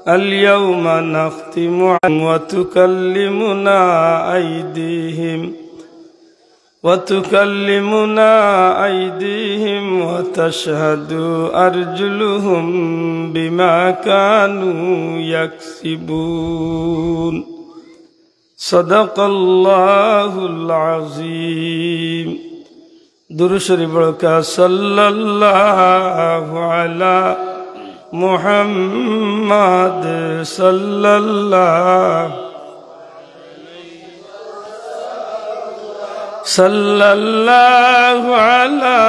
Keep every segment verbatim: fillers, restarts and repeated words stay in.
اليوم نختم على وتكلمنا أيديهم وتكلمنا أيديهم وتشهد أرجلهم بما كانوا يكسبون. صدق الله العظيم. درود شريف بركة. صلى الله على محمد، صلى الله صلى الله على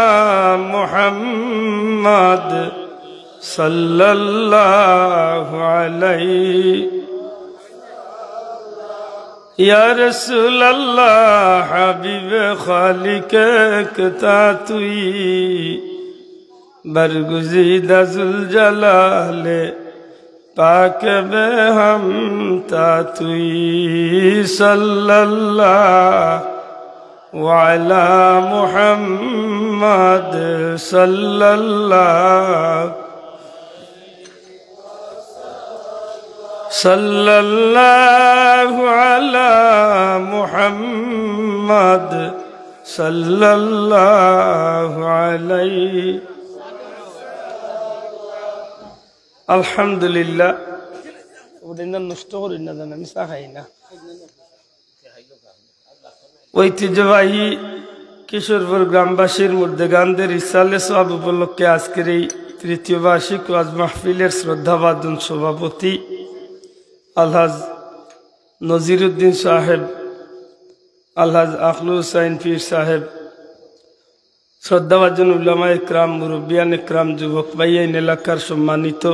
محمد، صلى الله عليه. يا رسول الله، حبيب خالق اکتا توئی، برگزیدہ ذوالجلال پاک بے ہمتا توئی۔ صلى الله على محمد، صلى الله صلى الله على محمد، صلى الله عليه। الحمد لله। ওটা না নষ্ট করি না, জানো, আমি চা খাই না। ঐতিহ্যবাহী কিশোরপুর গ্রামবাসীর মুর্দেগানদের ইসালে সওয়াব উপলক্ষে আজকের এই তৃতীয় বার্ষিক ওয়াজ মাহফিলের শ্রদ্ধাভাজন সভাপতি আলহাজ নজিরুদ্দিন সাহেব, আলহাজ আখলু হুসাইন পীর সাহেব, শ্রদ্ধাভাজন উলামা একরাম, মুরব্বিয়ান একরাম, যুবক ভাইয়াইন, এলাকার সম্মানিত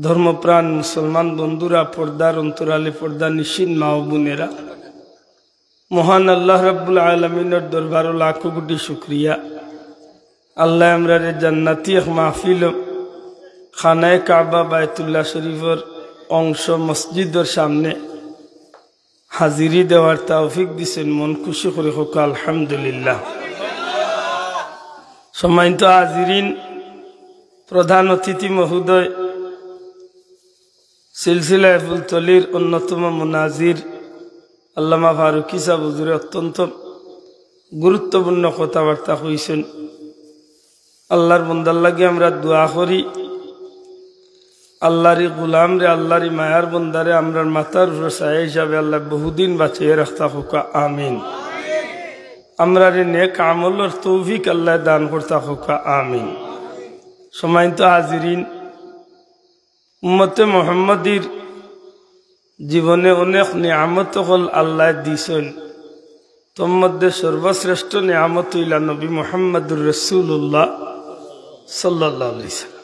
ধর্মপ্রাণ মুসলমান বন্ধুরা, পর্দার অন্তরালে পর্দানিশীন মা ও বোনেরা, মহান আল্লাহ রাব্বুল আলামিনের দরবারো লাখো কোটি শুকরিয়া। আল্লায় আমরারে জান্নাতি এক মাহফিল, খানায়ে কাবা বায়তুল্লাহ শরীফর অংশ মসজিদর সামনে হাজিরি দেওয়ার তৌফিক দিছইন, মন খুশি করি কউক্কা আলহামদুলিল্লাহ। সম্মানিত হাজিরিন, প্রধান অতিথি মহোদয়, সিলসিলায়ে ফুলতলির অন্যতম মুনাজির আল্লামা ফারুকী সাব হুজুরে অত্যন্ত গুরুত্বপূর্ণ কথাবার্তা কইছইন। আল্লার বন্দার লাগি আমরা দোয়া করি। আল্লারই গোলামরে, আল্লারই মায়ার বন্দারে আমরার মাথার উপরে ছায়া হিসাবে আল্লায় বহুদিন বাঁচাইয়া রাখতা কউক্কা, আমিন। আমরারে নেক আমলর তৌফিক আল্লায় দান করতা কউক্কা, আমিন। সম্মানিত হাজিরিন, উম্মতে মুহাম্মদীর জীবনে অনেক নিয়ামত অকল আল্লায় দিছইন। তন্মধ্যে সর্বশ্রেষ্ঠ নিয়ামত অইলা নবী মুহাম্মাদুর রাসূলুল্লাহ সাল্লাল্লাহু আলাইহি ওয়াসাল্লাম।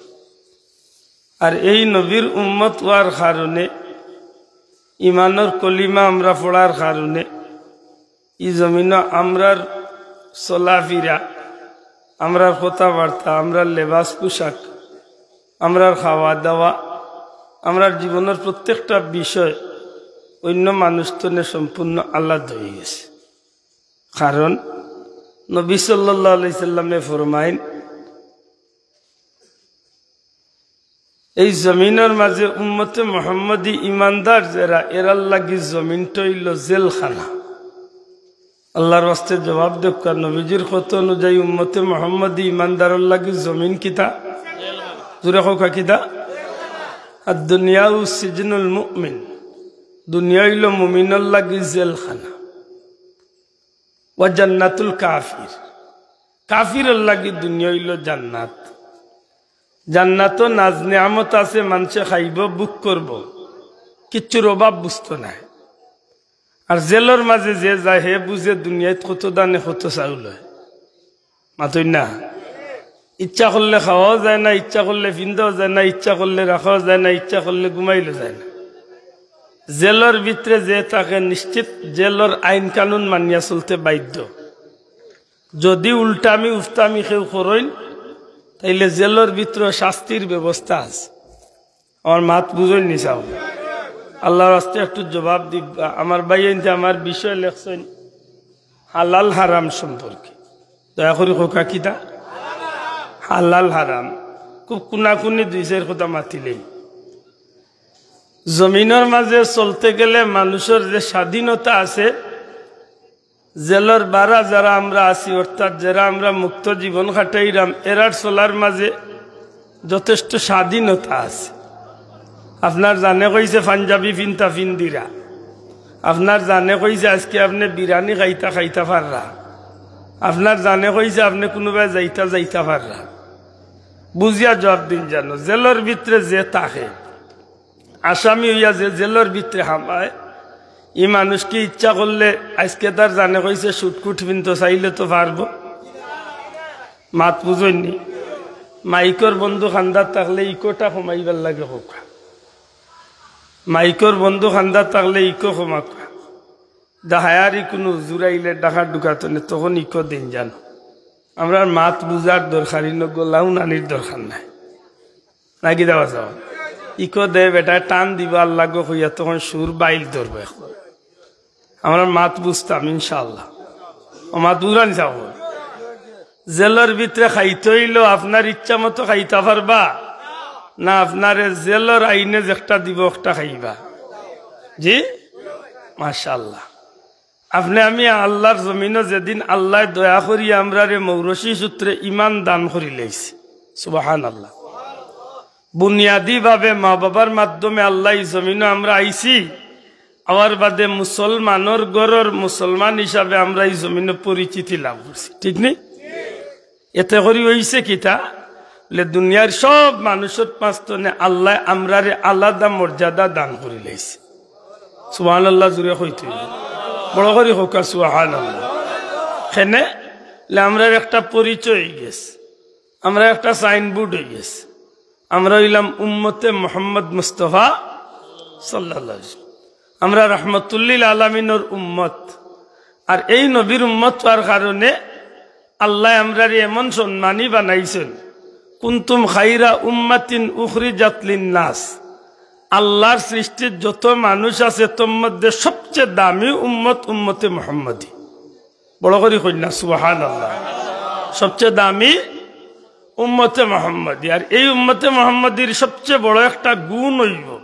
আর এই নবীর উম্মত অওয়ার কারণে, ইমানর কলিমা আমরা পড়ার কারণে, ই জমিনো আমরার চলাফিরা, আমরার কথাবার্তা, আমরার লেবাস পোশাক, আমরার খাওয়া দাওয়া, আমরার জীবনর প্রত্যেকটা বিষয় অইন্য মানুষ তনে সম্পূর্ণ আলাদা অইগেছে। কারণ নবী সাল্লাল্লাহু আলাইহি সাল্লামে ফরমাইন, এই জমিনর মাঝে উম্মতে মুহাম্মদী ইমানদার যেরা, এরার লাগি জমিনটা অইলো জেলখানা। আল্লার ওয়াস্তে জবাব দেউক্কা, নবীজির কথা অনুযায়ী উম্মতে মুহাম্মদী ইমানদারর লাগি জমিন কিতা? জোরে কউক্কা কিতা? আর দুনিয়া ও সিজনুল মুমিন, দুনিয়া অইলো মুমিনর লাগি জেলখানা। ওয়া জান্নাতুল কাফির, কাফিরর লাগি দুনিয়া অইলো জান্নাত। জান্নাতো নাজ নিয়ামত আছে, মানষে খাইবো, ভোগ করবো, কিচ্ছুর অভাব বুঝতো নায়। আর জেলর মাঝে যে যায়, হে বুঝে দুনিয়াত কত ধানে কত চাউল অয়। মাতইন না? ইচ্ছা করলে খাওয়াও যায় না, ইচ্ছা করলে ফিন্দাও যায় না, ইচ্ছা করলে রাখাও যায় না, ইচ্ছা করলে ঘুমাইলো যায় না। জেলর ভিতরে যে থাকে, নিশ্চিত জেলর আইন কানুন মানিয়া চলতে বাধ্য। যদি উল্টামি উফতামি কেউ করইন, তাইলে জেলর ভিতরে শাস্তির ব্যবস্থা আছে। আমার মাত বুঝইন নি চাও? আল্লার ওয়াস্তে একটু জবাব দিবা। আমার ভাইয়াইন্তে আমার বিষয় লেখছইন হালাল হারাম সম্পর্কে। দয়া করি কউক্কা কিতা? হালাল হারাম। খুব কুনাকুনি দুই চাইর কথা মাতিলেই। জমিনর মাঝে চলতে গেলে মানুষর যে স্বাধীনতা আছে, জেলর বারা যারা আমরা আছি, অর্থাৎ যারা আমরা মুক্ত জীবন কাটাইরাম, এরার চলার মাঝে যথেষ্ট স্বাধীনতা আছে। আপনার জানে কইছে পাঞ্জাবি ফিনতা ফিন্দিরা, আপনার জানে কইছে আজকে আপনে বিরিয়ানি খাইতা খাইতা পাররা, আপনার জানে কইছে আপনে কুনুবায় যাইতা যাইতা পাররা। বুঝিয়া জবাব দিন জানো, জেলর ভিতরে যে থাকে, আসামি অইয়া যে জেলর ভিতরে হামায়, ই মানুষ কি ইচ্ছা করলে আজকে তার জানে কইছে শুটকুট ফিনতো চাইলে তো পারবো? মাত বুঝইননি? মাইকর বন্ধু খান্দাত থাকলে ইকোটা কমাইবার লাগে কউক্কা। মাইকর বন্ধু খান্দাত থাকলে ইকো কমাউক্কা। দাহায়ারি কুনু জুরাইলে ডাকাত ঢুকাতো নে, তখন ইকো দিন জানো। আমরার মাত বুঝার দরকার, ইনো গলাও নানির দরকার নাই। নাকি দেওয়া যাও? ইকো দে বেটায় টান দিবা আল্লাহ গো কইয়া, তখন সুর বাইল ধরবো এখন। আমরার মাত বুঝতাম ইনশাআল্লাহ। ও মাত বুঝরানি যাও। জেলর ভিতরে খাইতে অইলো আপনার ইচ্ছা মতো খাইতা পারবা না, আপনারে জেলর আইনে যেটা দিবো একটা খাইবা। জি, মাশাআল্লাহ। আপনে আমি আল্লার জমিনো যেদিন আল্লায় দয়া করি আমরারে মৌরসী সূত্রে ইমান দান করিলাইছে, সুবহানাল্লাহ। বুনিয়াদী ভাবে মা বাবার মাধ্যমে আল্লায় ই জমিনো আমরা আইছি, আওয়ার বাদে মুসলমানর ঘরর মুসলমান হিসাবে আমরা ই জমিনো পরিচিতি লাভ করছি, ঠিক নি? এতে করি অইছে কিতা? বলে দুনিয়ার সব মানুষর মাঝখানে আল্লায় আমরারে আলাদা মর্যাদা দান করিলাইছে। সুবহানাল্লাহ, জুরে কইতে অইবো। বড় করি কউক্কা সুবহানাল্লাহ। কেনে? বলে আমরার একটা পরিচয় অইগেছে, আমরার একটা সাইনবোর্ড অইগেছে। আমরা অইলাম উম্মতে মোহাম্মদ মুস্তফা সাল্লাল্লাহু আলাইহি ওয়াসাল্লাম। আমরা রহমতুল্লিল আলামিনর উম্মত। আর এই নবীর উম্মত অওয়ার কারণে আল্লায় আমরারে এমন সম্মানী বানাইছইন, "কুনতুম খাইরা উম্মাতিন উখরিজাত লিন্নাস।" আল্লার সৃষ্টিত যত মানুষ আছে, তোর মধ্যে সবচেয়ে দামি উম্মত উম্মতে মোহাম্মদী। বড় করি কইন না, সুবহানাল্লাহ। সবচেয়ে দামি উম্মতে মোহাম্মদী। আর এই উম্মতে মোহাম্মদীর সবচেয়ে বড় একটা গুণ অইবো,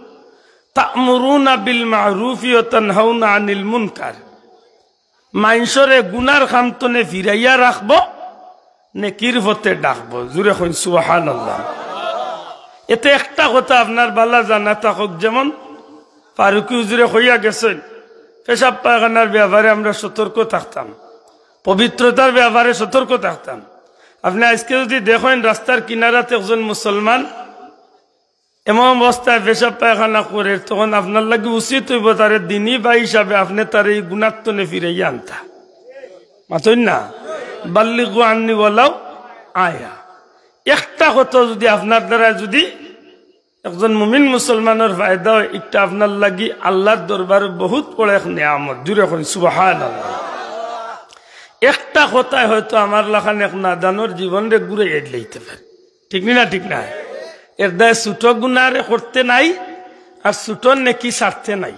"তা'মুরুনা বিল মা'রুফি ওয়া তানহাউনা আনিল মুনকার।" মানষরে গুনার কাম তনে ফিরাইয়া রাখবো, নেকির পথে ডাকবো। জুরে কইন সুবহানাল্লাহ। এতে একটা কথা আপনার বালা জানা থাকউক, যেমন ফারুকী হুজুরে কইয়া গেছইন, পেশাব পায়খানার ব্যাপারে আমরা সতর্ক থাকতাম, পবিত্রতার ব্যাপারে সতর্ক থাকতাম। আপনে আজকে যুদি দেখইন রাস্তার কিনারাত একজন মুসলমান এমন অবস্থায় পেশাব পায়খানা করের, তখন আপনার লাগি উচিত অইবো তারে দিনী ভাই হিসাবে আপনে তারে ই গুনার তনে ফিরাইয়া আনতা। মাতইন না? বাল্লিগু আন্নি ওয়ালাও আয়া। একটা কথা যুদি আপনার দ্বারা যুদি একজন মুমিন মুসলমানর ফায়দা অয়, ইটা আপনার লাগি আল্লার দরবারো বহুত বড় এক নিয়ামত। জুরে কইন সুবহানাল্লাহ। একটা কথায় হয়তো আমার লাখান এক নাদানর জীবনরে ঘুরাইয়া দিলাইতে পারে। ঠিক নি না? ঠিক না? এর দায় ছোট গুনারে করতে নাই, আর ছোট নেকি ছাড়তে নাই।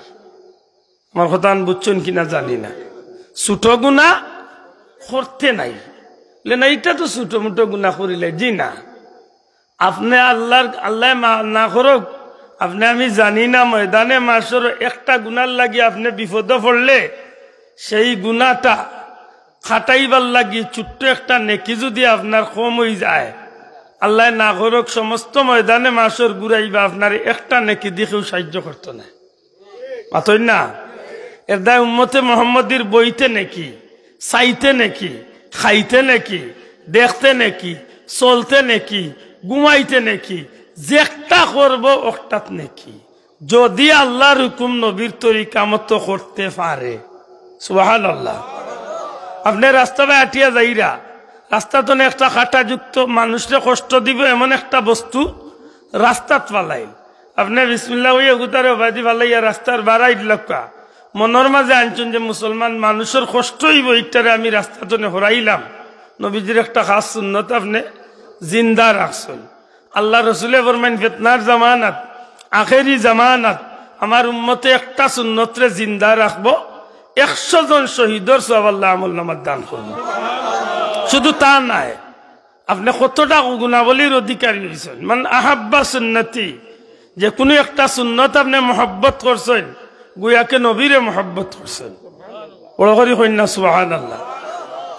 আমার কথা আন বুঝছইন কি না জানি না। ছোট গুনা করতে নাই, বলে না, ইটা তো ছোট মোটো গুনা করিলে, জি না। আপনে আল্লার, আল্লায় মা-, না করউক, আপনে আমি জানি না, ময়দানে মাশরো একটা গুনার লাগি আপনে বিপদো পড়লে, সেই গুনাটা কাটাইবার লাগি ছোট্ট একটা নেকি যুদি আপনার কম অইযায়, আল্লায় না করউক, সমস্ত ময়দানে মাশর ঘুরাইবা, আপনারে একটা নেকি দি কেউ সাইয্য করতো নায়। মাতইন না? এর দায় উম্মতে মোহাম্মদীর বইতে নেকি, চাইতে নেকি, খাইতে নেকি, দেখতে নেকি, চলতে নেকি, ঘুমাইতে নেকি, যেকটা করবো অকটাত নেকি। যুদি আল্লার হুকুম নবীর তরিকা মতো করতে পারে। সুবহানাল্লাহ। আপনে রাস্তা বায় আটিয়া যাইরা, রাস্তাত অনে একটা কাঁটাযুক্ত মানুষরে কষ্ট দিবো এমন একটা বস্তু রাস্তাত ফালাইল। আপনে বিসমিল্লাহ কইয়া গুতারে ওবায়দি ফালাইয়া রাস্তার বারাইত লক্কা। মনর মাঝে আনছইন যে মুসলমান মানুষর কষ্ট অইবো, ইটারে আমি রাস্তাত অনে হরাইলাম। নবীজির একটা খাস সুন্নত আপনে জিন্দা রাখছইন। আল্লার রসুলে ফরমাইন, ফিতনার জামানাত, আখেরি জামানাত আমার উম্মতে একটা সুন্নতরে জিন্দা রাখবো, একশো জন শহীদর সওয়াব আল্লায় আমলনামাত দান করবো। শুধু তা নায়, আপনে কতটা গুণাবলীর অধিকারী অইছইন। মান আহাব্বা সুন্নতি, যে কুনু একটা সুন্নত আপনে মহব্বত করছইন, গুয়াকে নবীরে মহব্বত করছইন। বড় করি কইন না সুবহানাল্লাহ।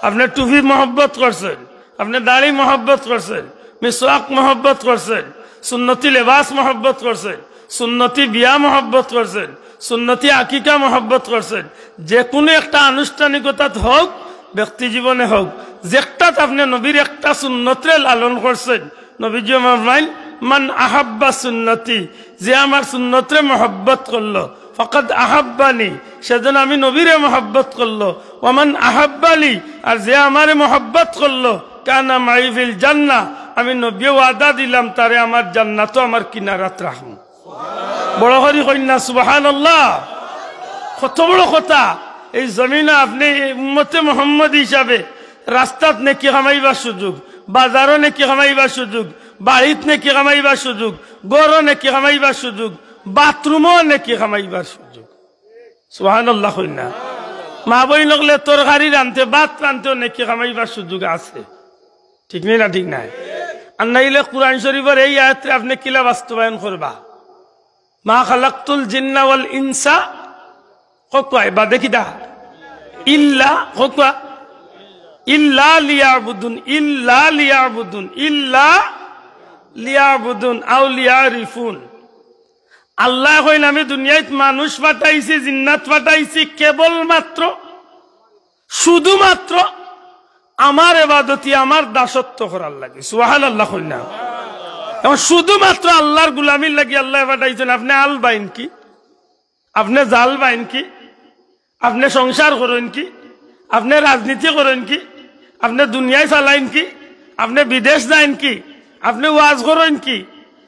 আপনে টুপি মহব্বত করছইন, আপনে দাড়ি মহব্বত করছইন, মিসওয়াক মহব্বত করছইন, সুন্নতি লেবাস মহব্বত করছইন, সুন্নতি বিয়া মহব্বত করছইন, সুন্নতি আকিকা মহব্বত করছইন। যে কুনু একটা আনুষ্ঠানিকতাত হউক, ব্যক্তি জীবনে হউক, যেকটাত আপনে নবীর একটা সুন্নতরে লালন করছইন, নবীজি ফরমাইন, "মান আহাব্বা সুন্নতি", যে আমার সুন্নতরে মহব্বত করলো, "ফাকাদ আহাব্বানি", সেজন্য আমি নবীরে মহব্বত করলো, "ওয়ামান আহাব্বানি", আর যে আমারে মহব্বত করলো, "কানা মাই ফিল জান্নাহ", আমি নবীয়ে ওয়াদা দিলাম তারে আমার জান্নাতো আমার কিনারাত রাখমু। বড় করি কইন না সুবহানাল্লাহ। কত বড় কথা। এই জমিনো আপনে এই উম্মতে মোহাম্মদ হিসাবে রাস্তাত নেকি কামাইবার সুযোগ, বাজারো নেকি কামাইবার সুযোগ, বাড়িত নেকি কামাইবার সুযোগ, ঘরো নেকি কামাইবার সুযোগ, বাথরুমো নেকি কামাইবার সুযোগ। সুবহানাল্লাহ কইন না। মা বইন অকলে তরকারি রানতে, ভাত রানতেও নেকি কামাইবার সুযোগ আছে। ঠিক নি না? ঠিক নায়? আর নাইলে কুরআন শরীফর এই আয়াতরে আপনে কিলা বাস্তবায়ন করবা? "মা খালাকতুল জিন্না ওয়াল ইনসা", কউক্কা, বাদে কিতা? "ইল্লা", কউক্কা, "ইল্লা লিয়াবুদুন, ইল্লা লিয়াবুদুন, ইল্লা লিয়াবুদুন আও লিয়ারিফুন।" আল্লায় কইন, "আমি দুনিয়াত মানুষ পাঠাইছি, জিন্নাত পাঠাইছি কেবলমাত্র, শুধুমাত্র আমার এবাদতি, আমার দাসত্ব করার লাগি।" সুবহানাল্লাহ কইন না। এখন শুধুমাত্র আল্লার গুলামির লাগি আল্লায় পাঠাইছইন। আপনে আল বাইন কি? আপনে জাল বাইন কি? আপনে সংসার করইন কি? আপনে রাজনীতি করইন কি? আপনে দুনিয়ায় চালাইন কি? আপনে বিদেশ যাইন কি? আপনে ওয়াজ করইন কি?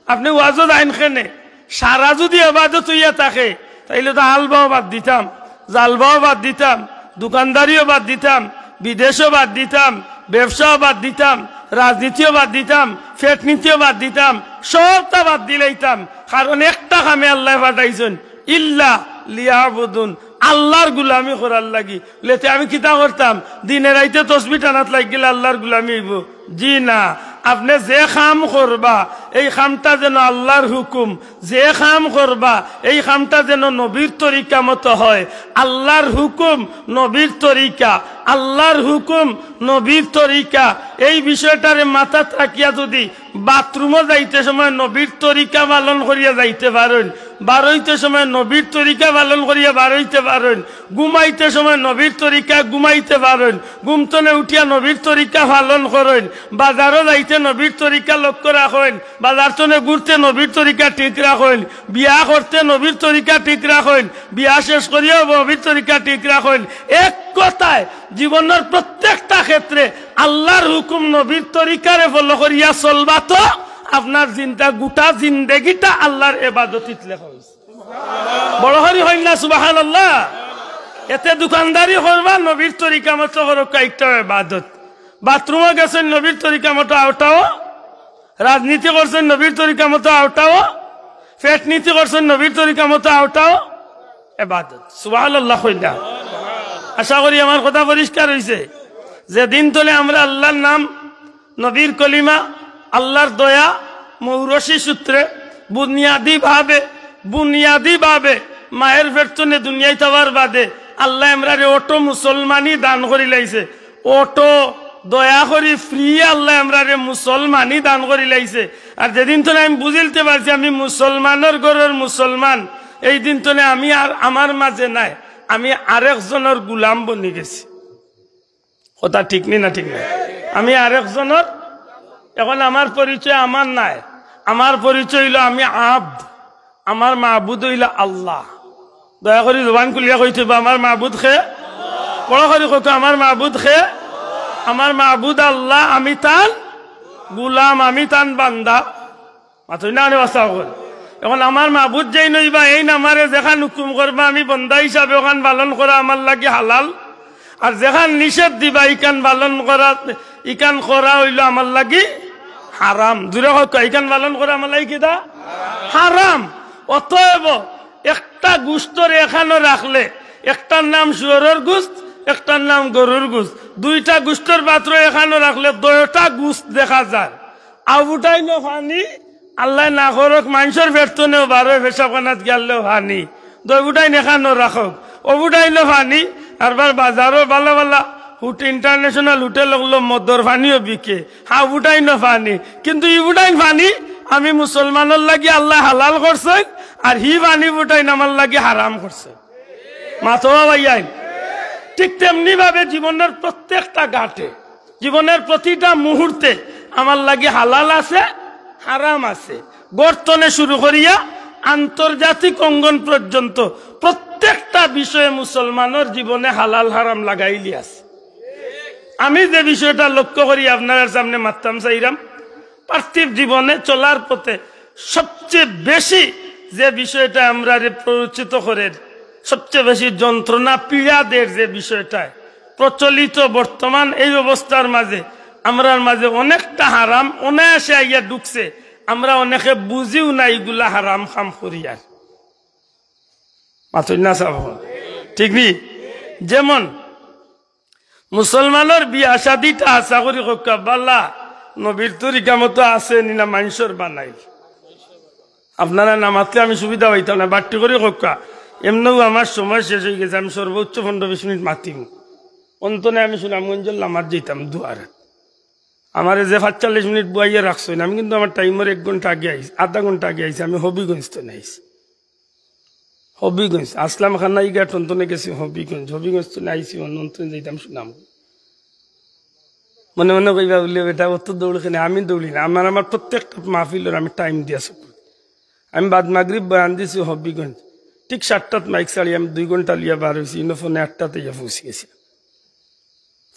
আপনে ওয়াজো যাইন কেনে? সারা যুদি এবাদত অইয়া থাকে, তাইলে তো আলবাও বাদ দিতাম, জালবাও বাদ দিতাম, দোকানদারিও বাদ দিতাম, বিদেশও বাদ দিতাম, ব্যবসাও বাদ দিতাম, রাজনীতিও বাদ দিতাম, ফেটনীতিও বাদ দিতাম, সবটা বাদ দিলাইতাম। কারণ একটা কামে আল্লায় পাঠাইছইন, ইল্লা লিয়াবুদুন, আল্লার গুলামি করার লাগি। লেতে আমি কিতা করতাম? দিনে রাইতে তসবি টানাত লাগি গেলে আল্লার গুলামি অইবো? জি না। আপনে যে কাম করবা, এই কামটা যেন আল্লার হুকুম, যে কাম করবা, এই কামটা যেন নবীর তরিকা মতো হয়। আল্লার হুকুম, নবীর তরিকা, আল্লার হুকুম, নবীর তরিকা। এই বিষয়টারে মাথাত রাখিয়া যুদি বাথরুমো যাইতে সময় নবীর তরিকা পালন করিয়া যাইতে পারইন, বারইতে সময় নবীর তরিকা পালন করিয়া বারইতে পারইন, ঘুমাইতে সময় নবীর তরিকা ঘুমাইতে পারইন, ঘুম তনে উঠিয়া নবীর তরিকা পালন করইন, বাজারো যাইতে নবীর তরিকা লক্ষ্য রাখইন, বাজার তনে ঘুরতে নবীর তরিকা ঠিক রাখইন, বিয়া করতে নবীর তরিকা ঠিক রাখইন, বিয়া শেষ করিয়াও নবীর তরিকা ঠিক রাখইন। এক কথায়, জীবনর প্রত্যেকটা ক্ষেত্রে আল্লার হুকুম, নবীর তরিকারে follow করিয়া চলবা তো আপনার জিন্দা-, গোটা জিন্দেগিটা আল্লার এবাদতিত লেখা অইছে। বড় করি কইন না সুবহানাল্লাহ। এতে দোকানদারি করবা, নবীর তরিকা মতো করউক্কা, একটাও এবাদত। বাথরুমো গেছইন নবীর তরিকা মতো, অউটাও। রাজনীতি করছইন নবীর তরিকা মতো, অউটাও। ফেটনীতি করছইন নবীর তরিকা মতো, অউটাও এবাদত। সুবহানাল্লাহ কইন না। আশা করি আমার কথা পরিষ্কার অইছে। যেদিন তনে আমরা আল্লার নাম, নবীর কলিমা, আল্লার দয়া, মৌরসী সূত্রে বুনিয়াদি ভাবে, বুনিয়াদি ভাবে মায়ের পেট তনে দুনিয়াত আওয়ার বাদে আল্লায় আমরারে অটো মুসলমানি দান করিলাইছে। অটো দয়া করি free আল্লায় আমরারে মুসলমানি দান করিলাইছে। আর যেদিন তনে আমি বুঝিলতে পারছি আমি মুসলমানর ঘরর মুসলমান, এই দিন তনে আমি আর আমার মাঝে নাই, আমি আরেকজনর গুলাম বনি গেছি। কথা ঠিক নি না ঠিক না? আমি আরেকজনর, এখন আমার পরিচয় আমার নায়, আমার পরিচয় অইলো আমি আব্দ, আমার মাবুদ অইলা আল্লাহ। দয়া করি জবান খুলিয়া কইতে অইবো, আমার মাবুদ কে? বড় করি কইতো, আমার মাবুদ কে? আমার মাবুদ আল্লাহ, আমি তান গুলাম, আমি তান বান্দা। মাতইন না নি বা চাচা অকল। এখন আমার মাবুদ যেইন অইবা, এইন আমারে যেখান হুকুম করবা, আমি বন্দা হিসাবে অখান পালন করা আমার লাগি হালাল, আর যেখান নিষেধ দিবা, ইখান পালন করা, ইখান করা অইলো আমার লাগি হারাম। জুরে কউক্কা, ইখান পালন করা আমার লাগি কিতা? হারাম। অতএব একটা গুস্তরে এখানো রাখলে, একটার নাম শুয়োরর গুস্ত, একটার নাম গরুর গুস্ত, দুইটা গুস্তর পাত্র এখানো রাখলে দুইটা গুস্ত দেখা যার। আবুটাইনো পানি, আল্লায় না করউক, মানষর পেট থনেও বারয়, পেশাবখানাত গেলেও পানি। দুই ফুটাইন এখানো রাখউক, অউ ফুটাইনও পানি। আরবার বাজারো ভালা ভালা হোট-, international হোটেল অকলো মদর পানিও বিকে, হা ফুটাইনও পানি। কিন্তু ই ফুটাইন পানি আমি মুসলমানর লাগি আল্লায় হালাল করছইন, আর হি পানি ফুটাইন আমার লাগি হারাম করছইন। মাতবা ভাইয়াইন, ঠিক তেমনি ভাবে জীবনর প্রত্যেকটা ঘাটে, জীবনর প্রতিটা মুহূর্তে আমার লাগি হালাল আছে, হারাম আছে। ঘর থনে শুরু করিয়া আন্তর্জাতিক অঙ্গন পর্যন্ত প্রত্যেকটা বিষয়ে মুসলমানর জীবনে হালাল হারাম লাগাইলি আছে। আমি যে বিষয়টা লক্ষ্য করি আপনারার সামনে মাততাম চাইরাম, পার্থিব জীবনে চলার পথে সবচেয়ে বেশি যে বিষয়টা আমরারে প্ররোচিত করের, সবচেয়ে বেশি যন্ত্রণা পীড়া দের যে বিষয়টায় প্রচলিত বর্তমান এই অবস্থার মাঝে আমরার মাঝে অনেকটা হারাম অনায়াসে আইয়া ঢুকছে, আমরা অনেকে বুঝিও না ইগুলা হারাম কাম করিয়ার। মাতইন না সাব, ঠিক নি? যেমন মুসলমানর বিয়া শাদিটা আশা করি কউক্কা, বালা নবীর তরিকা মতো আছে নি না মানষর বানাইল? আপনারা না মাতলে আমি সুবিধা পাইতাম না, বাট্টি করি কউক্কা। এমনেও আমার সময় শেষ অইগেছে, আমি সর্বোচ্চ পনেরো বিশ মিনিট মাতিমু। অন্তনে আমি সুনামগঞ্জর লামাত যাইতাম দুয়ারে। আমারে যে পাঁচচল্লিশ মিনিট বওয়াইয়া রাখছইন, আমি কিন্তু আমার টাইমর এক ঘন্টা আগে আইছি, আধা ঘন্টা আগে আইছি, আমি হবিগঞ্জ থনে আইছি। হবিগঞ্জ, আসলাম খানাইঘাট অন্তনে গেছি হবিগঞ্জ, হবিগঞ্জ থনে আইছি অন্তনে যাইতাম সুনাম। মনে মনে কইবা বুলে, "বেটা, অত দৌড় কেনে?" আমি দৌড়ি না, আমার, আমার প্রত্যেকটা মাহফিলর আমি টাইম দিয়া চকুত। আমি বাদ মাগরিব বয়ান দিছি হবিগঞ্জ, ঠিক সাতটাত মাইক ছাড়ি আমি দুই ঘন্টা লইয়া বার অইছি, ইনো পৌনে আটটাত আইয়া পৌঁছি গেছি।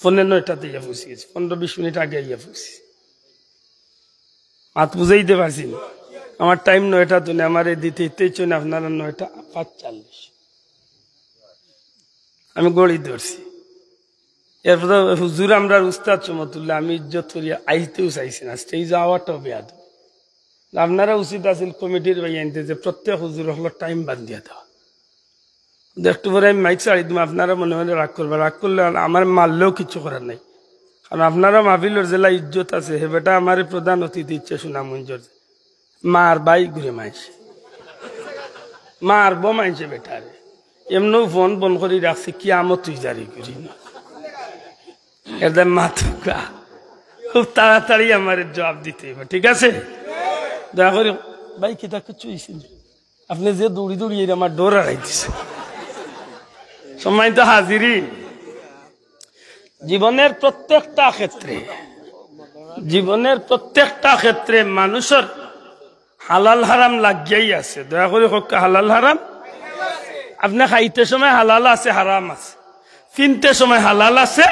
পৌনে নয়টাত আইয়া পৌঁছি গেছি, পনেরো বিশ মিনিট আগে আইয়া পৌঁছি। মাত বুঝাইতে পারছি না? আমার টাইম নয়টা থনে, আমারে দিতে দিতে চইন আপনারা নয়টা পাঁচচল্লিশ। আমি ঘড়ি ধরছি। এরপরে হুজুর আমরার উস্তাদ সমতুল্লাহ, আমি ইজ্জত করিয়া আইতেও চাইছি না, স্টেজে আওয়াটাও বেয়াদবি। আপনারা উচিত আছিল কমিটির ভাইয়াইন্তে যে প্রত্যেক হুজুর অকলর টাইম বান্ধিয়া দেওয়া। একটু পরে আমি মাইক ছাড়ি দিমু, আপনারা মনে মনে রাগ করবা, রাগ করলে আর আমার মারলেও কিচ্ছু করার নাই, কারণ আপনারা মাহফিলর যেলা ইজ্জত আছে, হে বেটা আমারে প্রধান অতিথি ইচ্ছে সুনামগঞ্জর মার ভাই ঘুরে মাইছে, মারবো মাইছে বেটারে। এমনেও ফোন বন্ধ করি রাখছি, কিয়ামত তুই জারি করি না। এর দায় মাতুকা, খুব তাড়াতাড়ি আমারে জবাব দিতে অইবো, ঠিক আছে? দয়া করি ভাই, কিতা কিচ্ছু অইছে নি? আপনে যে দৌড়ি দৌড়ি এর আমার ডর আড়াই দিছে। সম্মানিত হাজিরিন, জীবনের প্রত্যেকটা ক্ষেত্রে, জীবনের প্রত্যেকটা ক্ষেত্রে মানুষর হালাল হারাম লাগিয়াই আছে। দয়া করি কউক্কা, হালাল হারাম। আপনে খাইতে সময় হালাল আছে, হারাম আছে, ফিনতে সময় হালাল আছে।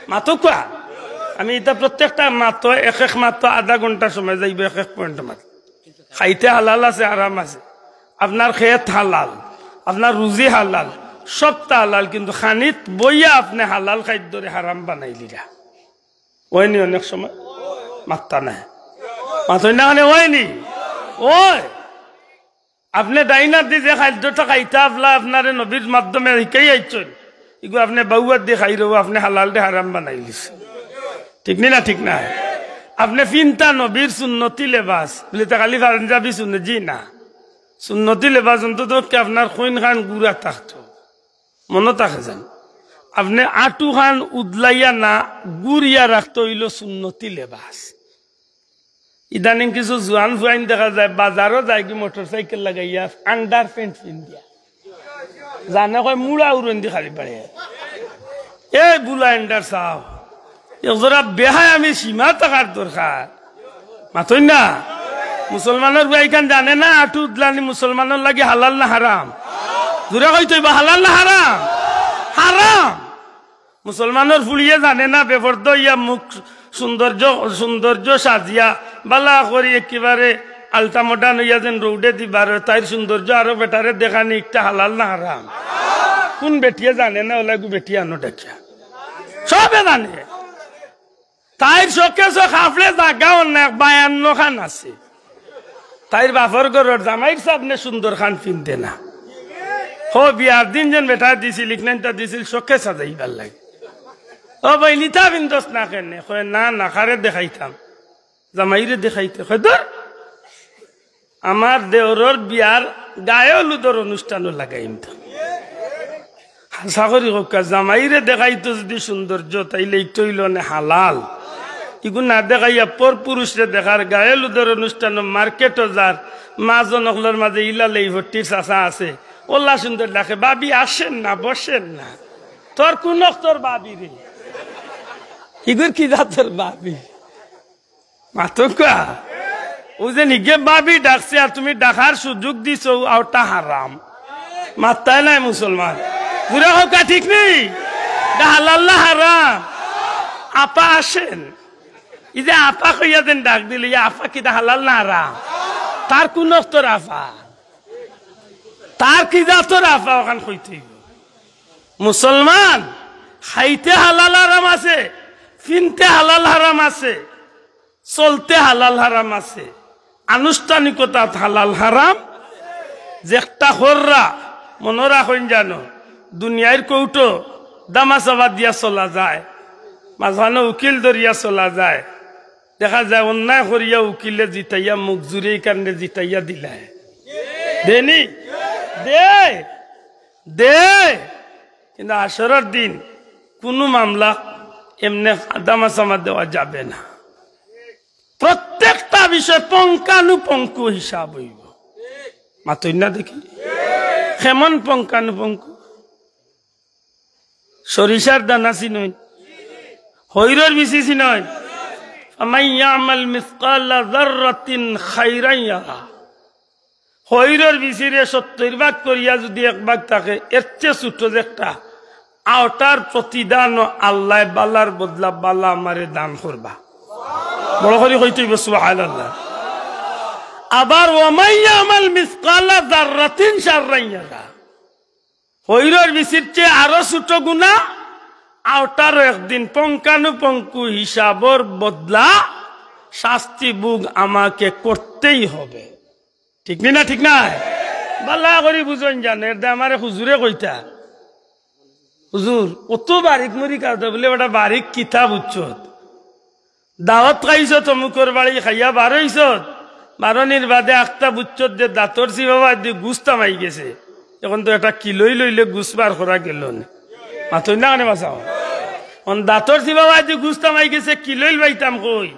মাতুকা, আমি ইতা প্রত্যেকটা মাতো এক এক মাতো আধা ঘন্টা সময় যাইবো, এক এক পয়েন্ট মাত। খাইতে হালাল আছে, হারাম আছে। আপনার খেত হালাল, আপনার রুজি হালাল, সবটা হালাল, কিন্তু খানিত বইয়া আপনে হালাল খাদ্যরে হারাম বানাইলিরা। অয়নি অনেক সময়? মাত্তা নাই। মাতইন না কেনে? অয়নি? অয়। আপনে ডাইন আত দি যে খাদ্যটা খাইতা, আফলা আপনারে নবীর মাধ্যমে শিখাই আইছইন, ইগু আপনে বাউ আত দি খাইরো, আপনে হালালরে হারাম বানাইলিছইন। ঠিক নি না? ঠিক না? আপনে ফিনতা নবীর সুন্নতি লেবাস, বুলে তা খালি পাঞ্জাবি সুন্নত, জি না। সুন্নতি লেবাস অন্তত পক্ষে আপনার কইন খান গুড়া থাকতো, মনো থাকে যেন। আপনে আটু খান উদলাইয়া না গুড়িয়া রাখতো অইলো সুন্নতি লেবাস। ইদানিং কিছু জুয়ান ফুয়াইন দেখা যায়, বাজারো যায়গি মোটরসাইকেল লাগাইয়া আন্ডার প্যান্ট পিন্দিয়া। জানে কয় মুড়া উড়ন দি খালি পারে। এ বুলা আন্ডার সাব, একজোড়া বেহায়ামি সীমা থাকার দরকার। মাতইন না? মুসলমানর ফুয়া ইখান জানে না, আটু উদলানি মুসলমানর লাগি হালাল না হারাম? জুরে কইতো অইবো, হালাল না হারাম? হারাম। মুসলমানর ফুড়িয়ে জানে না, বেপর্দা অইয়া মুখ সৌন্দর্য, সৌন্দর্য সাজিয়া, বালা করি একেবারে আলতা মডার্ন অইয়া যেন রোডে দি বার অয়, তাইর সৌন্দর্য আরো বেটারে দেখানি একটা হালাল না হারাম? কোন বেটিয়ে জানে না, অলাগু বেটিয়ে আনো ডাকিয়া। সবে জানে। তাইর শোকেসো কাপড়ে জাগা অর না, এক বায়ান্ন খান আছে। তাইর বাপর ঘরর জামাইর সামনে সুন্দর খান পিন্দে না। হো, বিয়ার দিন যেন বেটা দিছিল, ইকনাইনটা দিছিল, শোকেস সাজাইবার লাগি। ও ভাই, নিতা পিন্দস না কেনে? কয়, "না, না, কারে দেখাইতাম? জামাইরে দেখাইতে।" কয়, "ধুর, আমার দেওরর বিয়ার গায়ে হলুদর অনুষ্ঠানও লাগাইমু তো। হাছা করি কউক্কা, জামাইরে দেখাইতো যুদি সৌন্দর্য, তাইলে ইটা অইলো নে হালাল। ইগু না দেখাইয়া পর পুরুষরে দেখার, গায়ে হলুদর অনুষ্ঠানো মার্কেটো যার, মা জনকলর মাঝে ইলা লেইভট্টির চাচা আছে, অলা সুন্দর ডাকে, "ভাবি আসেন না, বসেন না।" তোর কুন অক্তর ভাবি রে? ইগুর কি জাতর ভাবি? মাতউক্কা। অউ যে নিগে ভাবি ডাকছে আর তুমি ডাকার সুযোগ দিছো, অউটা হারাম। মাত্তায় নাই মুসলমান। জুরে কউক্কা, ঠিক নি? ইটা হালাল না হারাম? আপা আসেন। ই যে আপা কইয়া যেন ডাক দিলে, ই আপা কিতা হালাল না হারাম? তার কুন অক্তর আপা? তার কি জাতর আপা অখান কইতে অইবো। মুসলমান, খাইতে হালাল হারাম আছে, ফিনতে হালাল হারাম আছে, চলতে হালাল হারাম আছে, আনুষ্ঠানিকতাত হালাল হারাম। যেকটা কররা, মনো রাখইন জানো, দুনিয়ার কৌটো দামাচাবা দিয়া চলা যায়, মাঝখানো উকিল ধরিয়া চলা যায়। দেখা যায় অন্যায় করিয়া উকিলে জিতাইয়া মুখ জুরে ইখানরে জিতাইয়া দিলায়। দেনি? দে। দে। কিন্তু হাশরর দিন কুনু মামলা এমনে দামাচাবা দেওয়া যাবে না। প্রত্যেকটা বিষয় পুঙ্খানুপুঙ্খ হিসাব অইবো। মাতইন না দেখি। কেমন পুঙ্খানুপুঙ্খ? সরিষার দানা চিনইন? হইরর বিচি চিনইন? فمن يعمل مثقال ذرة خيرا يره। হইরর বিচিরে সত্তইর ভাগ করিয়া যুদি এক ভাগ থাকে, এর চেয়ে ছোট যে একটা, অটার প্রতিদানও আল্লায় বালার বদলা বালা আমারে দান করবা। বড় করি কইতে অইবো সুবহানাল্লাহ। আবার ومن يعمل مثقال ذرة شرا يره। হইরর বিচির চেয়ে আরো ছোট গুনা, অটারও একদিন পুঙ্খানুপুঙ্খ হিসাবর বদলা শাস্তি ভোগ আমাকে করতেই হবে। ঠিক নি না? ঠিক নায়? বালা করি বুঝইন জানো, এর দে আমারে হুজুরে কইতা, "হুজুর, অত বারিক মুরিক আছে বুলে, বেটা বারিক কিতা বুঝছত?" দাওয়াত খাইছত অমুকর বাড়ি, খাইয়া বার অইছত, বারনির বাদে আখতা বুঝছত যে দাঁতর চিবাবাদি গুস্ত হামাই গেছে। অখন তো একটা কিলইল অইলে গুস্ত বার করা গেলো না। মাতইন না কেনে বাঁচাও? অখন দাঁতর চিবাবাদি গুস্ত হামাই গেছে, কিলইল পাইতাম কই?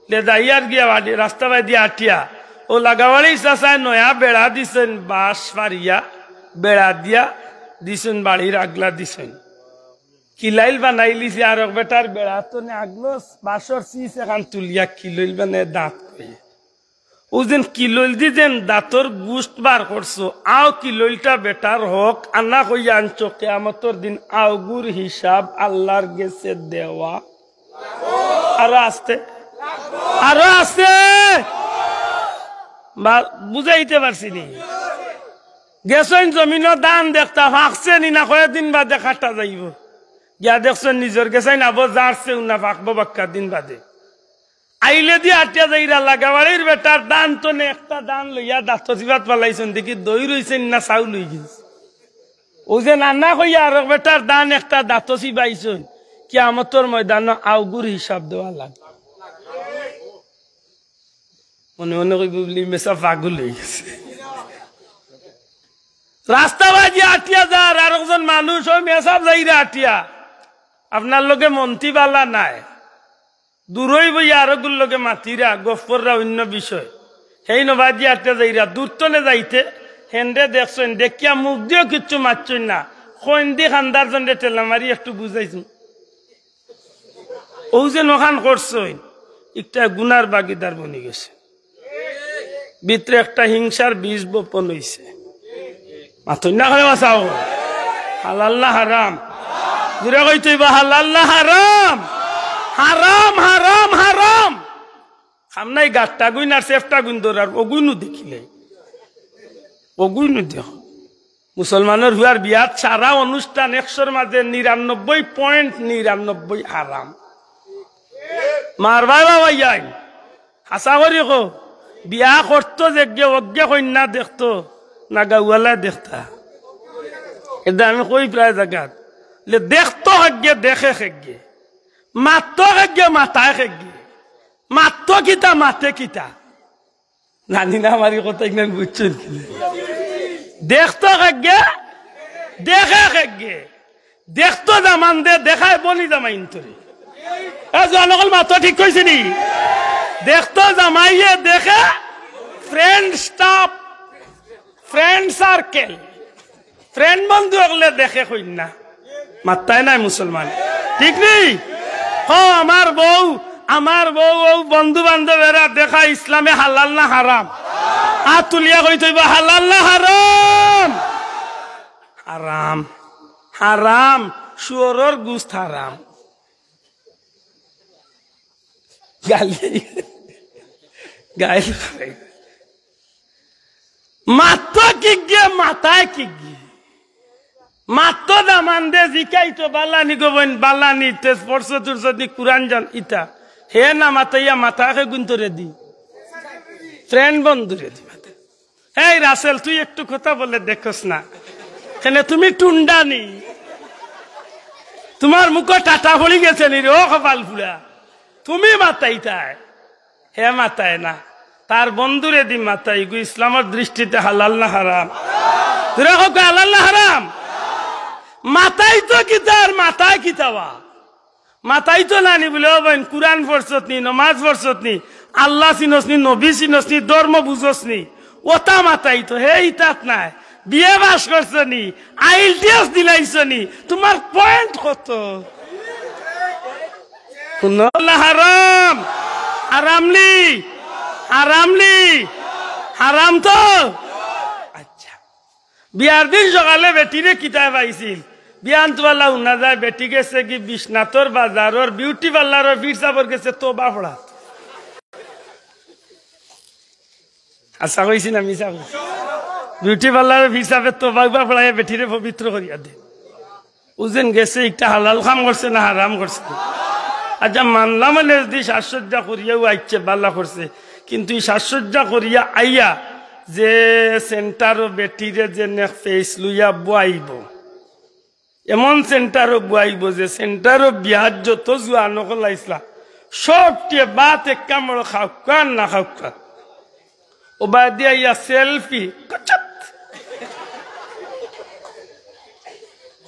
লে যাইয়ার গিয়া বাড়ি, রাস্তা বাদি আটিয়া, অউ লাগাবাড়ির চাচায় নয়া বেড়া দিছইন, বাঁশ ফাড়িয়া বেড়া দিয়া দিছইন, বাড়ির আগলা দিছইন। কিলাইল বানাইলিছে, আরক বেটার বেড়াত থনে আগলো বাঁশর চিজ এখান তুলিয়া কিলইল বানায় দাঁত কইয়া। অউ যেন কিলইলদি যেন দাঁতর গুস্ত বার করছো, অউ কিলইলটা বেটার হক আনা কইয়া আনছো, কিয়ামতর দিন অগুর হিসাব আল্লার গেছে দেওয়া। আরো আস্তে, আরো আস্তে। বা-, বুঝাইতে পারছি নি? গেছইন জমিনো ধান দেখতা, ফাকছে নি না, কয়দিন বাদে কাটা যাইবো। গিয়া দেখছইন নিজর গেছাইন আবো জারছেউ না, ফাকবো বাক্কা দিন বাদে। আইলেদি আটিয়া যাইরা, লাগাবাড়ির বেটার ধান থনে একটা ধান লইয়া দাঁতো চিবাত ফালাইছইন, দেখি দই রইছে নি না চাউল অইগেছে। অউ যে নানা কইয়া আরক বেটার ধান একটা দাঁতো চিবাইছইন, কিয়ামতর ময়দানো অগুর হিসাব দেওয়া লাগবো। মনে মনে কইবো বুলে, "মেসাব পাগল অইগেছে।" রাস্তা বাদি আটিয়া যার, আরকজন মানুষ, "অউ মেসাব যাইরা আটিয়া, আপনার লগে মন্তি বালা নায়।" দূরই বইয়া আরগুর লগে মাতিরা, গফ কররা অইন্য বিষয়। হেইন বাদি আটিয়া যাইরা, দূর থনে যাইতে, হেনরে দেখছইন, দেখিয়া মুখদিও কিচ্ছু মাতছইন না। কইনদি কান্দার জনরে ঠেলা মারি একটু বুঝাইছইন। অউ যেন অখান করছইন, একটা গুনার ভাগিদার বনিগেছে। ভিতরে একটা হিংসার বীজ বপন অইছে। মাতইন না কেনে বাঁচাও। হালাল না হারাম? জুরে কইতে অইবো, হালাল না হারাম? হারাম, হারাম, হারাম। কাম নাই গাট্টা গুইন আর সেফটা গুইন ধরার, অগুইনও দেখিলে। অগুইনও দেখ। মুসলমানর পুয়ার বিয়াত সারা অনুষ্ঠান একশোর মাঝে নিরানব্বই point নিরানব্বই হারাম। মারবায় বাবা ইয়াইন। হাছা করি কও, বিয়া করতো যেগিয়ে অগিয়ে কইন্যা দেখতো না গাউআলায় দেখতা? এরদে আমি কই প্রায় জাগাত, লে দেখতো কেগিয়ে, দেখে কেগিয়ে, মাততো কেগিয়ে, মাতায় কেগিয়ে, মাততো কিতা, মাতে কিতা? জানি না আমার ই কথা ইখান বুঝছইন কি না। দেখতো কেগে, দেখে কেগে। দেখতো জামাইন্দে দেখায় বনি জামাইন্তরে। এ জুয়ান অকল মাতো, ঠিক কইছি নি? দেখতো জামাইয়ে দেখে friend staff, friend circle, friend বন্ধু অকলে দেখে কইন না। মাত্তায় নাই মুসলমান, ঠিক নি? হ, আমার বউ, আমার বউ, অউ বন্ধু বান্ধবেরা দেখা ইসলামে হালাল না হারাম? আত তুলিয়া কইতো অইবো, হালাল না হারাম? হারাম, হারাম, শুয়োরর গুস্ত হারাম। গালি, গাইল। মাতো কিগে, মাতায় কিগে? মাতো জামাইন্দে জিকাইতো, বালা নি গো বইন, বালা নি, তে পড়ছো টড়ছো নি, কুরআন জানো নি, ইতা। হে না মাতাইয়া মাতায় কেগুইন্তরে দি। Friend বন্ধুরে দি মাতায়। এই রাসেল, তুই একটু কথা বলে দেখোস না। কেনে তুমি টুন্ডা নি? তুমার মুখো টাটা পড়ি গেছে নি রে, ও কপাল পুড়া। তুমি মাতাইতায়, হে মাতায় না। তার বন্ধুরে দি মাতায়, ইগু ইসলামর দৃষ্টিতে হালাল না হারাম? জুরে কউক্কা, হালাল না হারাম? মাতাইতো কিতা আর মাতায় কিতা বা? মাতাইতো না নি বুলে, ও বইন, কুরআন পড়ছত নি, নমাজ পড়ছত নি, আল্লাহ চিনস নি, নবী চিনস নি, ধর্ম বুঝস নি, অতা মাতাইতো। হে ইতাত নাই, বিএ পাস করছো নি, আইএলটিএস দিলাইছো নি, তুমার point কত? হুনো, হালাল না হারাম? হারাম নি? হারাম নি? হারাম তো? আচ্ছা। বিয়ার দিন সকালে বেটিরে কিতায় পাইছিল? বিয়ান তো বালা হুনা যায়, বেটি গেছে গি বিশ্বনাথর বাজারর বিউটি পার্লারর পীর সাবর গেছে তওবা পড়া। হাছা কইছি না মিছা কইছি? বিউটি পার্লারর পীর সাবে তওবা উবা পড়াইয়া বেটিরে পবিত্র করিয়া দে। উজেন গেছে, একটা হালাল কাম করছে না হারাম করছে? আচ্ছা, মানলাম অইলে যদি সাজসজ্জা করিয়াও আইছে, বালা করছে, কিন্তু ই সাজসজ্জা করিয়া আইয়া যে সেন্টারো বেটিরে যে নেক ফেস লইয়া বওয়াইবো, এমন সেন্টারো বওয়াইবো যে সেন্টারো বিয়াত যত জুয়ান অকল আইছলা, সবটিয়ে ভাত এক কামড় খাউক্কা আর না খাউক্কা। ও বাদে আইয়া সেলফি, কচত।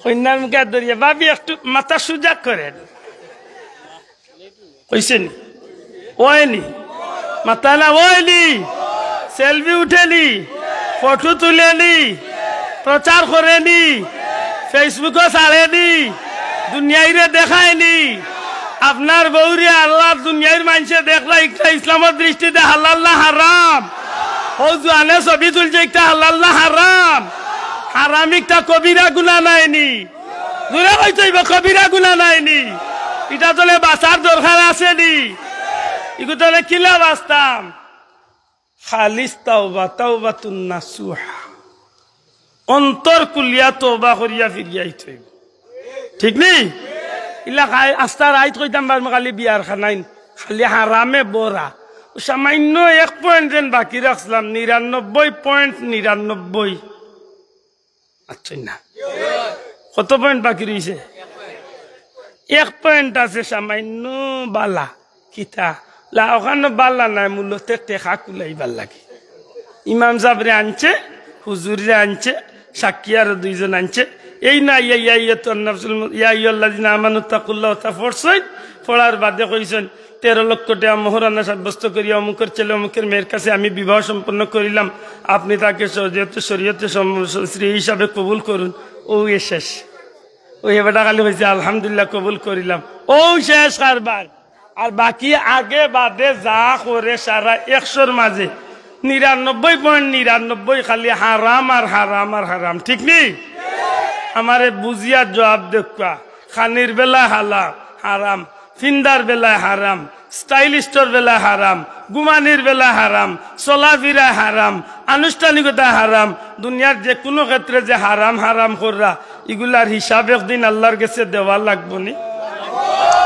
কইন্যার মুখে ধরিয়া, "ভাবি, একটু মাথা সুজা করেন।" কইছে নি? অয়নি? মাতায় না, অয়নি? সেলফি উঠে নি? ফটো তুলে নি? প্রচার করে নি? Facebook-ও ছাড়ে নি? দুনিয়াইরে দেখায় নি? আপনার বউরে আল্লাহর দুনিয়াইর মানষে দেখরা, ইটা ইসলামর দৃষ্টিতে হালাল না হারাম? অউ জুয়ানে ছবি তুলছে, ইটা হালাল না হারাম? হারাম, ইটা কবিরা গুনা নায় নি? জুরে কইতো অইবো, কবিরা গুনা নায় নি? ইটা তলে বাঁচার দরকার আছে নি? ইগু তলে কিলা বাঁচতাম? খালিস তাওবা, তাওবাতুন নাসুহা। অন্তর খুলিয়া তওবা করিয়া ফিরিয়া আইতো অইবো। ঠিক নি? ইলা খাই আস্তা রাইত কইতাম পারমু খালি বিয়ার খানাইন, খালি হারামে ভরা। সামান্য এক point যেন বাকি রাখছিলাম, নিরানব্বই point নিরানব্বই। আচ্ছা না, কত point বাকি রইছে? এক point আছে সামান্য বালা। কিতা? লা, অখানো বালা নায়, মূলত টেকা কুলাইবার লাগি। ইমাম সাবরে আনছে, হুজুররে আনছে, সাক্ষী আরো দুইজন আনছে। এই না, ইয়া, ইয়া, ইয়া, তো নাফসুল মু-, ইয়া আইয়ুহাল্লাযিনা আমানু তাকুল্লাহ, অতা পড়ছইন, পড়ার বাদে কইছইন, "তেরো লক্ষ টেকা মোহরানা সাব্যস্ত করিয়া অমুকের ছেলে অমুকের মেয়ের কাছে আমি বিবাহ সম্পন্ন করিলাম, আপনি তাকে শ-, যেহেতু শরীয়তে সম-, স্ত্রী হিসাবে কবুল করুন।" অউ এ শেষ। অউ হে বেটা খালি কইছে, "আলহামদুলিল্লাহ, কবুল করিলাম।" অউ শেষ কারবার। আর বাকি আগে বাদে যা করে সারা একশোর মাঝে নিরানব্বই point নিরানব্বই খালি হারাম আর হারাম আর হারাম, ঠিক নি? আমারে বুঝিয়া জুয়াব দেউক্কা। খানির বেলায় হালা-, হারাম, ফিন্দার বেলায় হারাম, স্টাইলিস্টর বেলায় হারাম, ঘুমানির বেলায় হারাম, চলাফিরায় হারাম, আনুষ্ঠানিকতায় হারাম, দুনিয়ার যেকুনু ক্ষেত্রে যে হারাম হারাম কররা, ইগুলার হিসাব একদিন আল্লার গেছে দেওয়া লাগবো নি?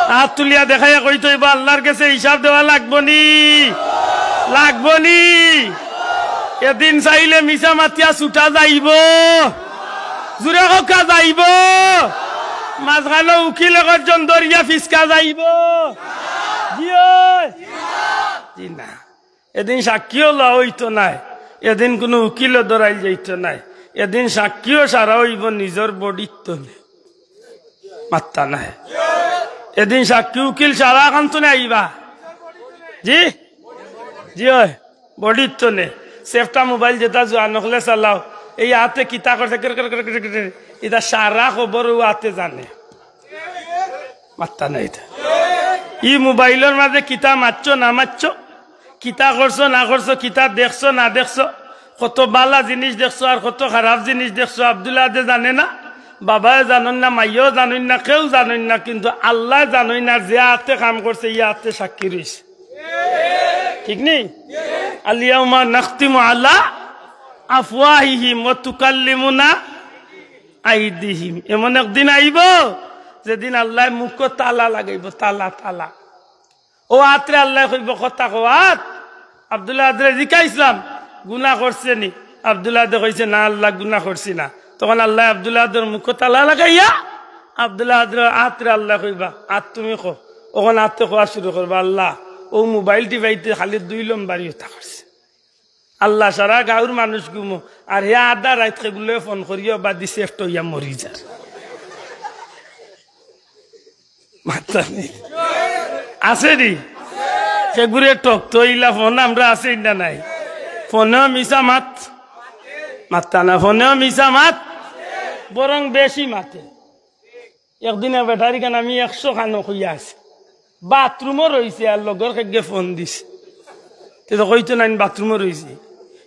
আত তুলিয়া দেখাইয়া কইতো অইবো, আল্লার গেছে হিসাব দেওয়া লাগবো নি? লাগবো নি? এদিন চাইলে মিছা মাতিয়া ছুটা যাইবো। জুরে কউক্কা, যাইবো। মাঝখানো উকিল একজন ধরিয়া ফিসকা যাইবো। জি অয়। জি না। এদিন সাক্ষীও লওয়া অইতো নায়, এদিন কুনু উকিলও ধরাইল যাইতো নায়, এদিন সাক্ষীও সারা অইবো নিজর বডির তনে। মাত্তা নায়। এদিন সাক্ষী উকিল সারা কান তনে আইবা। জি, জি অয়, বডির তনে। সেফটা মোবাইল যেটা জুয়ান অকলে চালাও, এই আতে কিতা করছে, কের কের কের কের কের, ইটা সারা খবর অউ আতে জানে। মাত্তা নাই ইটা। ই মোবাইলর মাঝে কিতা মারছো না মারছো, কিতা করছো না করছো, কিতা দেখছো না দেখছো, কত বালা জিনিস দেখছো আর কত খারাপ জিনিস দেখছো, আব্দুল আহাদে জানে না, বাবায় জানইন না, মাইয়াও জানইন না, কেউ জানইন না, কিন্তু আল্লায় জানইন। আর যে আতে কাম করছে, ই আতে সাক্ষী রইছে। ঠিক নি? আল ইয়াউমা নাখতিমু আলা আফওয়াহিহিম ওয়া তুকাল্লিমুনা আইদিহিম। এমন একদিন আইবো, যেদিন আল্লায় মুখো তালা লাগাইবো, তালা, তালা। অউ আতরে আল্লায় কইবো, "কথা কও আত।" আব্দুল আহাদরে জিকাইছলাম, "গুনা করছে নি?" আব্দুল আহাদে কইছে, "না আল্লাহ, গুনা করছি না।" তখন আল্লায় আব্দুল আহাদর মুখো তালা লাগাইয়া আব্দুল আহাদর আতরে আল্লায় কইবা, "আত তুমি কও।" অখন আতে কওয়া শুরু করবা, "আল্লাহ, অউ মোবাইল টিপাইতে খালি দুই লম্বারি অতা করছে।" আল্লাহ, সারা গাউর মানুষ ঘুমো, আর হে আধা রাইত কেগুলো ফোন করিয়া বাদি সেফট অইয়া মরি যার। মাত্তা নাই। আছে নি? কেগুরে টক তো ইলা ফোন আমরা আছে না নাই? ফোনেও মিছা মাত। মাত্তা না, ফোনেও মিছা মাত। বরং বেশি মাতে। একদিন এক বেটারি কান আমি একশো খানো কইয়া আছি, বাথরুমও রইছে, আর লগর কেগে ফোন দিছে। তে তো কইতো নাইন বাথরুমও রইছে।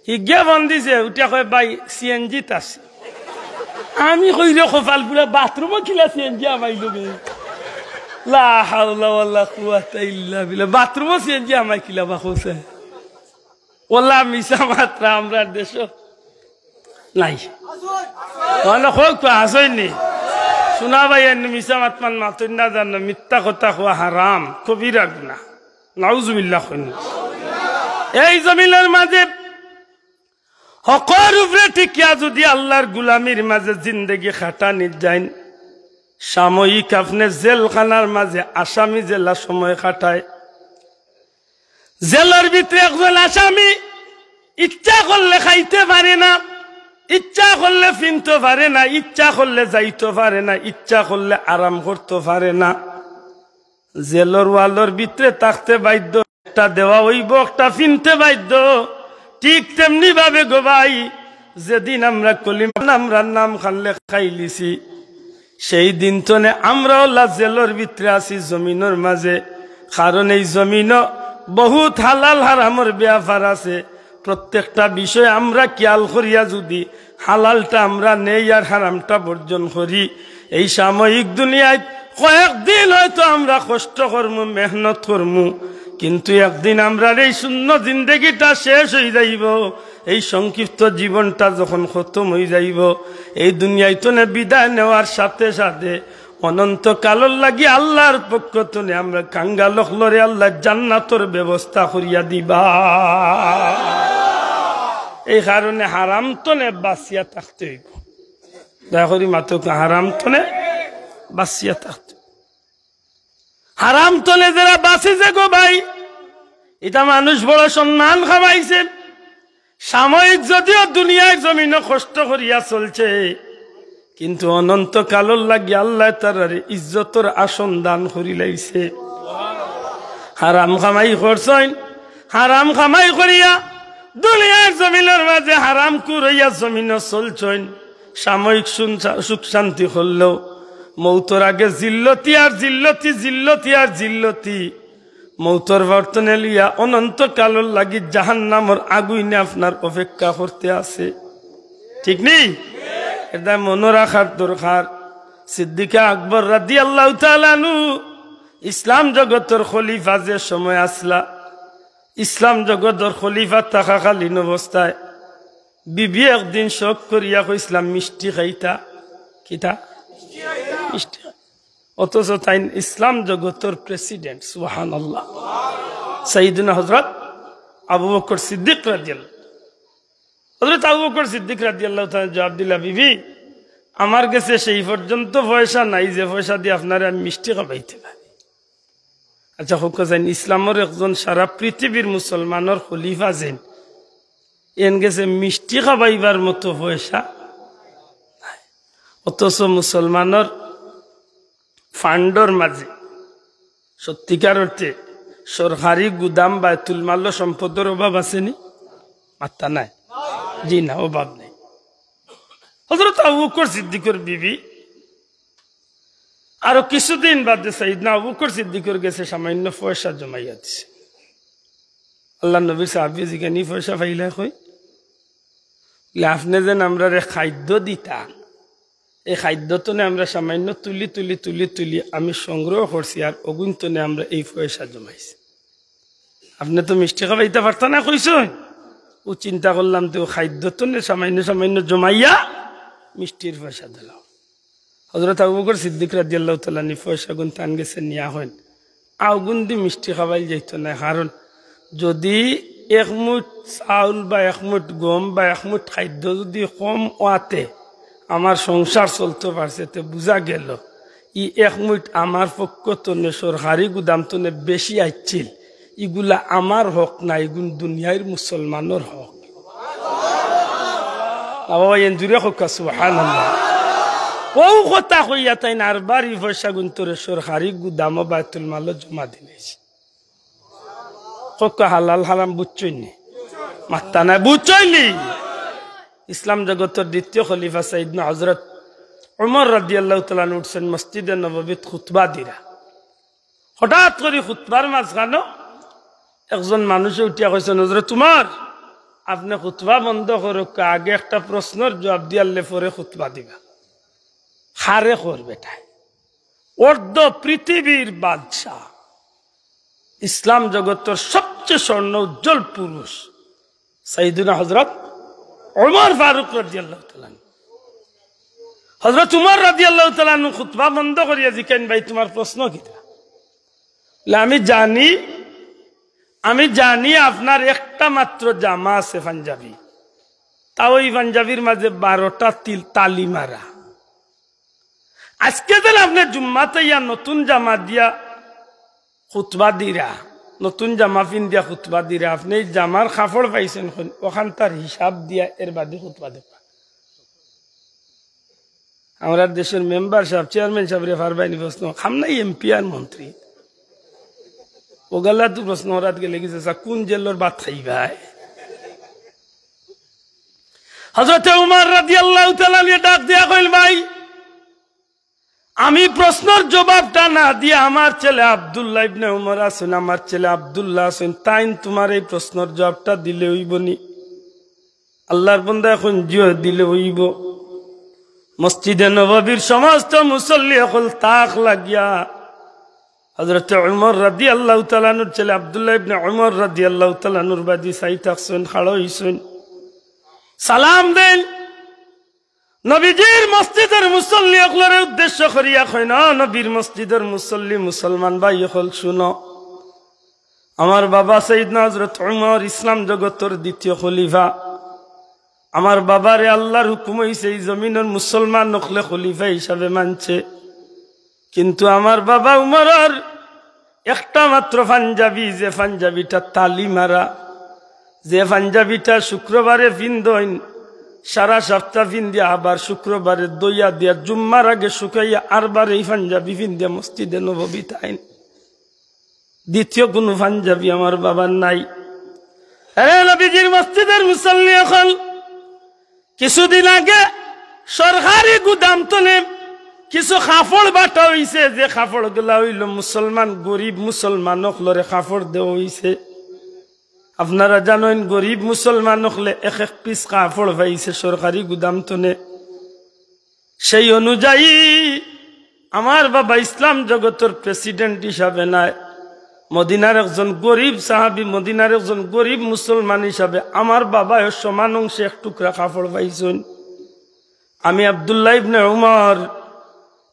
হিগে ফোন দিছে, উঠিয়া কয়, "ভাই, সিএনজিত আছে।" আমি কই, "রে কপাল পুড়া, বাথরুমও কিলা সিএনজি হামাইলো বে?" লা হাওলা ওয়ালা কুওয়াতা ইল্লা বিল্লাহ। বাথরুমও সিএনজি হামাই কিলা বা কইছে। ওলা মিছা মাতরা আমরার দেশো নাই। তাহলে কউক্কা, আছইন নি? শুনা ভাই, এমনি মিছা মাত মান মাতইন না জানো, মিথ্যা কথা কওয়া হারাম, কবিরা গুনাহ। নাউজুবিল্লাহ কইন। এই জমিনর মাঝে হকর উপরে টিকিয়া যুদি আল্লার গুলামির মাঝে জিন্দেগি খাটানি যাইন, সাময়িক আপনে জেলখানার মাঝে আসামি যেলা সময় খাটায়, জেলর ভিতরে একজন আসামি ইচ্ছা করলে খাইতে পারে না, ইচ্ছা করলে ফিনতে পারে না, ইচ্ছা করলে যাইতে পারে না, ইচ্ছা করলে আরাম করতে পারে না। জেলর ওয়ালর ভিতরে থাকতে বাধ্য, একটা দেওয়া অইবো, একটা ফিনতে বাধ্য। ঠিক তেমনি ভাবে গো ভাই, যেদিন আমরা কলিমা, আমরার নাম খান লেখাইলিছি, সেই দিন তনে আমরা অলা জেলর ভিতরে আছি জমিনর মাঝে। কারণ এই জমিনো বহুত হালাল হারামর ব্যাপার আছে। প্রত্যেকটা বিষয় আমরা খেয়াল করিয়া যুদি হালালটা আমরা নেই আর হারামটা বর্জন করি, এই সাময়িক দুনিয়াত কয়েকদিন হয়তো আমরা কষ্ট করমু, মেহনত করমু, কিন্তু একদিন আমরার এই শূন্য জিন্দেগিটা শেষ অই যাইবো। এই সংক্ষিপ্ত জীবনটা যখন খতম অই যাইবো, এই দুনিয়াই তনে বিদায় নেওয়ার সাথে সাথে অনন্ত কালর লাগি আল্লার পক্ষ তনে আমরা কাঙ্গাল অকলরে আল্লায় জান্নাতর ব্যবস্থা করিয়া দিবা। এই কারণে হারাম তনে বাঁচিয়া থাকতে অইবো। দয়া করি মাতউক্কা, হারাম তনে বাঁচিয়া থাকতে। হারাম তনে যেরা বাঁচিছে গো ভাই, ইতা মানুষ বড় সম্মান কামাইছে। সাময়িক যদিও দুনিয়ার জমিনো কষ্ট করিয়া চলছে, কিন্তু অনন্ত কালর লাগি আল্লায় তারারে ইজ্জতর আসন দান করিলাইছে। হারাম কামাই করছইন, হারাম কামাই করিয়া দুনিয়ার জমিনর মাঝে হারাম খুর অইয়া জমিনো চলছইন। সাময়িক সুন-, সুখ শান্তি করলেও মৌতর আগে জিল্লতি আর জিল্লতি, জিল্লতি আর জিল্লতি। মৌতর বর্তনে লইয়া অনন্ত কালর লাগি জাহান্নামর আগুইনে আপনার অপেক্ষা করতে আছে। ঠিক নি? এটা মনো রাখার দরকার। সিদ্দিকে আকবর রাদিয়াল্লাহু তাআলা আনহু ইসলাম জগতর খলিফা যে সময় আসলা, ইসলাম জগতর খলিফা থাকাকালীন অবস্থায় বিবি একদিন শখ করিয়া কইছলা মিষ্টি খাইতা। কিতা? মিষ্টি খাই-, অথচ তাইন ইসলাম জগতর প্রেসিডেন্ট, সুবহানাল্লাহ, সাইয়েদুনা হযরত আবু বকর সিদ্দিক রাদিয়াল্লাহু। হযরত আবু বকর সিদ্দিক রাদিয়াল্লাহু তাআলা জবাব দিলা, "বিবি, আমার গেছে সেই পর্যন্ত পয়সা নাই যে পয়সা দি আপনারে আমি মিষ্টি খাবাইতে পারি।" আচ্ছা, কউক্কা যেইন ইসলামর একজন সারা পৃথিবীর মুসলমানর খলিফা যেইন, এন গেছে মিষ্টি খাবাইবার মতো পয়সা নাই। অথচ মুসলমানর ফান্ডর মাঝে সত্যিকার অর্থে সরকারি গুদাম, বায়তুল মালর সম্পদর অভাব আছেনি? মাত্তা নাই। জি না, অভাব নেই। হযরত আবু বকর সিদ্দিকর বিবি আরো কিছুদিন বাদে সাইয়েদনা আবু বকর সিদ্দিকর গেছে সামান্য পয়সা জমাইয়া দিছে। আল্লাহর নবীর সাহাবী জিগাইন, "ই পয়সা পাইলা কই?" বলে, "আপনে যেন আমরারে খাদ্য দিতা, এই খাদ্য তনে আমরা সামান্য তুলি তুলি তুলি তুলি আমি সংগ্রহ করছি, আর অগুইন তনে আমরা এই পয়সা জমাইছি। আপনে তো মিষ্টি খাবাইতা পারতা না কইছইন, ও চিন্তা করলাম তো খাদ্য তনে সামান্য সামান্য জমাইয়া মিষ্টির পয়সা দিলাম।" হযরত আবু বকর সিদ্দিক রাদিয়াল্লাহু তাআলা আনহু পয়সাগুন তান গেছে নিয়া কইন, "অগুন দি মিষ্টি খাবাইল যাইতো না, কারণ যদি এক মুঠ চাউল বা এক মুঠ গম বা এক মুঠ খাদ্য যদি কম অইতে আমার সংসার চলতো পারছে, তে বুঝা গেল ই এক মুঠ আমার পক্ষ তনে সরকারি গুদাম তনে বেশি আইছিল, ইগুলা আমার হক না, ইগুন দুনিয়ার মুসলমানর হক।" আ বাবা, এন জুরে কউক্কা সুবহানাল্লাহ। অউ কথা কইয়া তাইন আরবার ই পয়সাগুন তরে সরকারি গুদামো বায়তুল মালো জমা দিলাইছে। কউক্কা হালাল হারাম বুঝছইন নি? মাত্তা নাই, বুঝছইন নি? ইসলাম জগতর দ্বিতীয় খলিফা সাইয়েদনা হযরত উমর রাদিয়াল্লাহু তাআলা আনহু উঠছইন মসজিদে নববীত খুতবা দিরা। হঠাৎ করি খুতবার মাঝখানো একজন মানুষে উঠিয়া কইছইন, "হযরত উমর, আপনে খুতবা বন্ধ করউক্কা, আগে একটা প্রশ্নর জুয়াব দিয়ারলে পরে খুতবা দিবা।" কারে কর বেটায়? অর্ধ পৃথিবীর বাদশা, ইসলাম জগতর সবচেয়ে স্বর্ণ উজ্জ্বল পুরুষ সাইয়েদনা হযরত উমর ফারুক রাদিয়াল্লাহু তাআলা আনহু। হযরত উমর রাদিয়াল্লাহু তাআলা আনহু খুতবা বন্ধ করিয়া জিকাইন, "ভাই, তুমার প্রশ্ন কিতা?" বলে, "আমি জানি, আমি জানি আপনার একটা মাত্র জামা আছে পাঞ্জাবি, তাও ই পাঞ্জাবির মাঝে বারোটা তিল, তালি মারা। আজকে যেন আপনে জুম্মাত আইয়া নতুন জামা দিয়া খুতবা দিরা, নতুন জামা পিন্দিয়া খুতবা দিরা, আপনে ই জামার কাপড় পাইছইন কই, অখানতার হিসাব দিয়া এর বাদে খুতবা দিবা।" আমরার দেশর মেম্বার সাব, চেয়ারম্যান সাবরে পারবায়নি প্রশ্ন, কাম নাই এমপি আর মন্ত্রী। অগুলা তো প্রশ্ন অরাত গেলে গেছে, "আচ্ছা, কুন জেলর ভাত খাইবায়?" হযরতে উমর রাদিয়াল্লাহু তাআলা আনহু ডাক দিয়া কইল, "ভাই, আমি প্রশ্নর জুয়াবটা না দিয়া আমার ছেলে আব্দুল্লাহ ইবনে উমর আছইন, আমার ছেলে আব্দুল্লাহ আছইন, তাইন তুমার এই প্রশ্নর জুয়াবটা দিলে অইবনি?" আল্লাহর বন্দায় কইন, "জি অয়, দিলে অইবো।" মসজিদে নববীর সমস্ত মুসল্লি অকল তাক লাগিয়া হযরতে উমর রাদিয়াল্লাহু তাআলা আনহুর ছেলে আব্দুল্লাহ ইবনে উমর রাদিয়াল্লাহু তাআলা আনহুর বাদি চাই থাকছইন, খাড়া অইছইন। সালাম দেইন। নবীজির মসজিদর মুসল্লি অকলরে উদ্দেশ্য করিয়া কইন, "ও নবীর মসজিদর মুসল্লি, মুসলমান ভাই অকল, শুনো। আমার বাবা সাইয়েদনা হযরত উমর, ইসলাম জগতর দ্বিতীয় খলিফা। আমার বাবারে আল্লাহর হুকুম অইছে ই জমিনর মুসলমান অকলে খলিফা হিসাবে মানছে, কিন্তু আমার বাবা উমরর একটা মাত্র পাঞ্জাবি, যে পাঞ্জাবিটা তালি মারা, যে পাঞ্জাবিটা শুক্রবারে পিন্দইন, সারা সপ্তাহ পিন্দিয়া আবার শুক্রবারে ধইয়া দিয়া জুম্মার আগে শুকাইয়া আরবার এই পাঞ্জাবি পিন্দিয়া মসজিদে নববীত আইন। দ্বিতীয় কুনু পাঞ্জাবি আমার বাবার নাই।" আরে নবীজির মসজিদর মুসল্লি অকল, কিছুদিন আগে সরকারি গুদাম তনে কিছু কাপড় বাটা অইছে, যে কাপড়গুলা অইলো মুসলমান, গরিব মুসলমান অকলরে কাপড় দেওয়া অইছে। আপনারা জানইন, গরিব মুসলমান অকলে এক এক পিস কাপড় পাইছে সরকারি গুদাম তনে। সেই অনুযায়ী আমার বাবা ইসলাম জগতর প্রেসিডেন্ট হিসাবে নায়, মদিনার একজন গরিব সাহাবী, মদিনার একজন গরিব মুসলমান হিসাবে আমার বাবায় সমান অংশে এক টুকরা কাপড় পাইছইন। আমি আব্দুল্লাহ ইবনে উমর,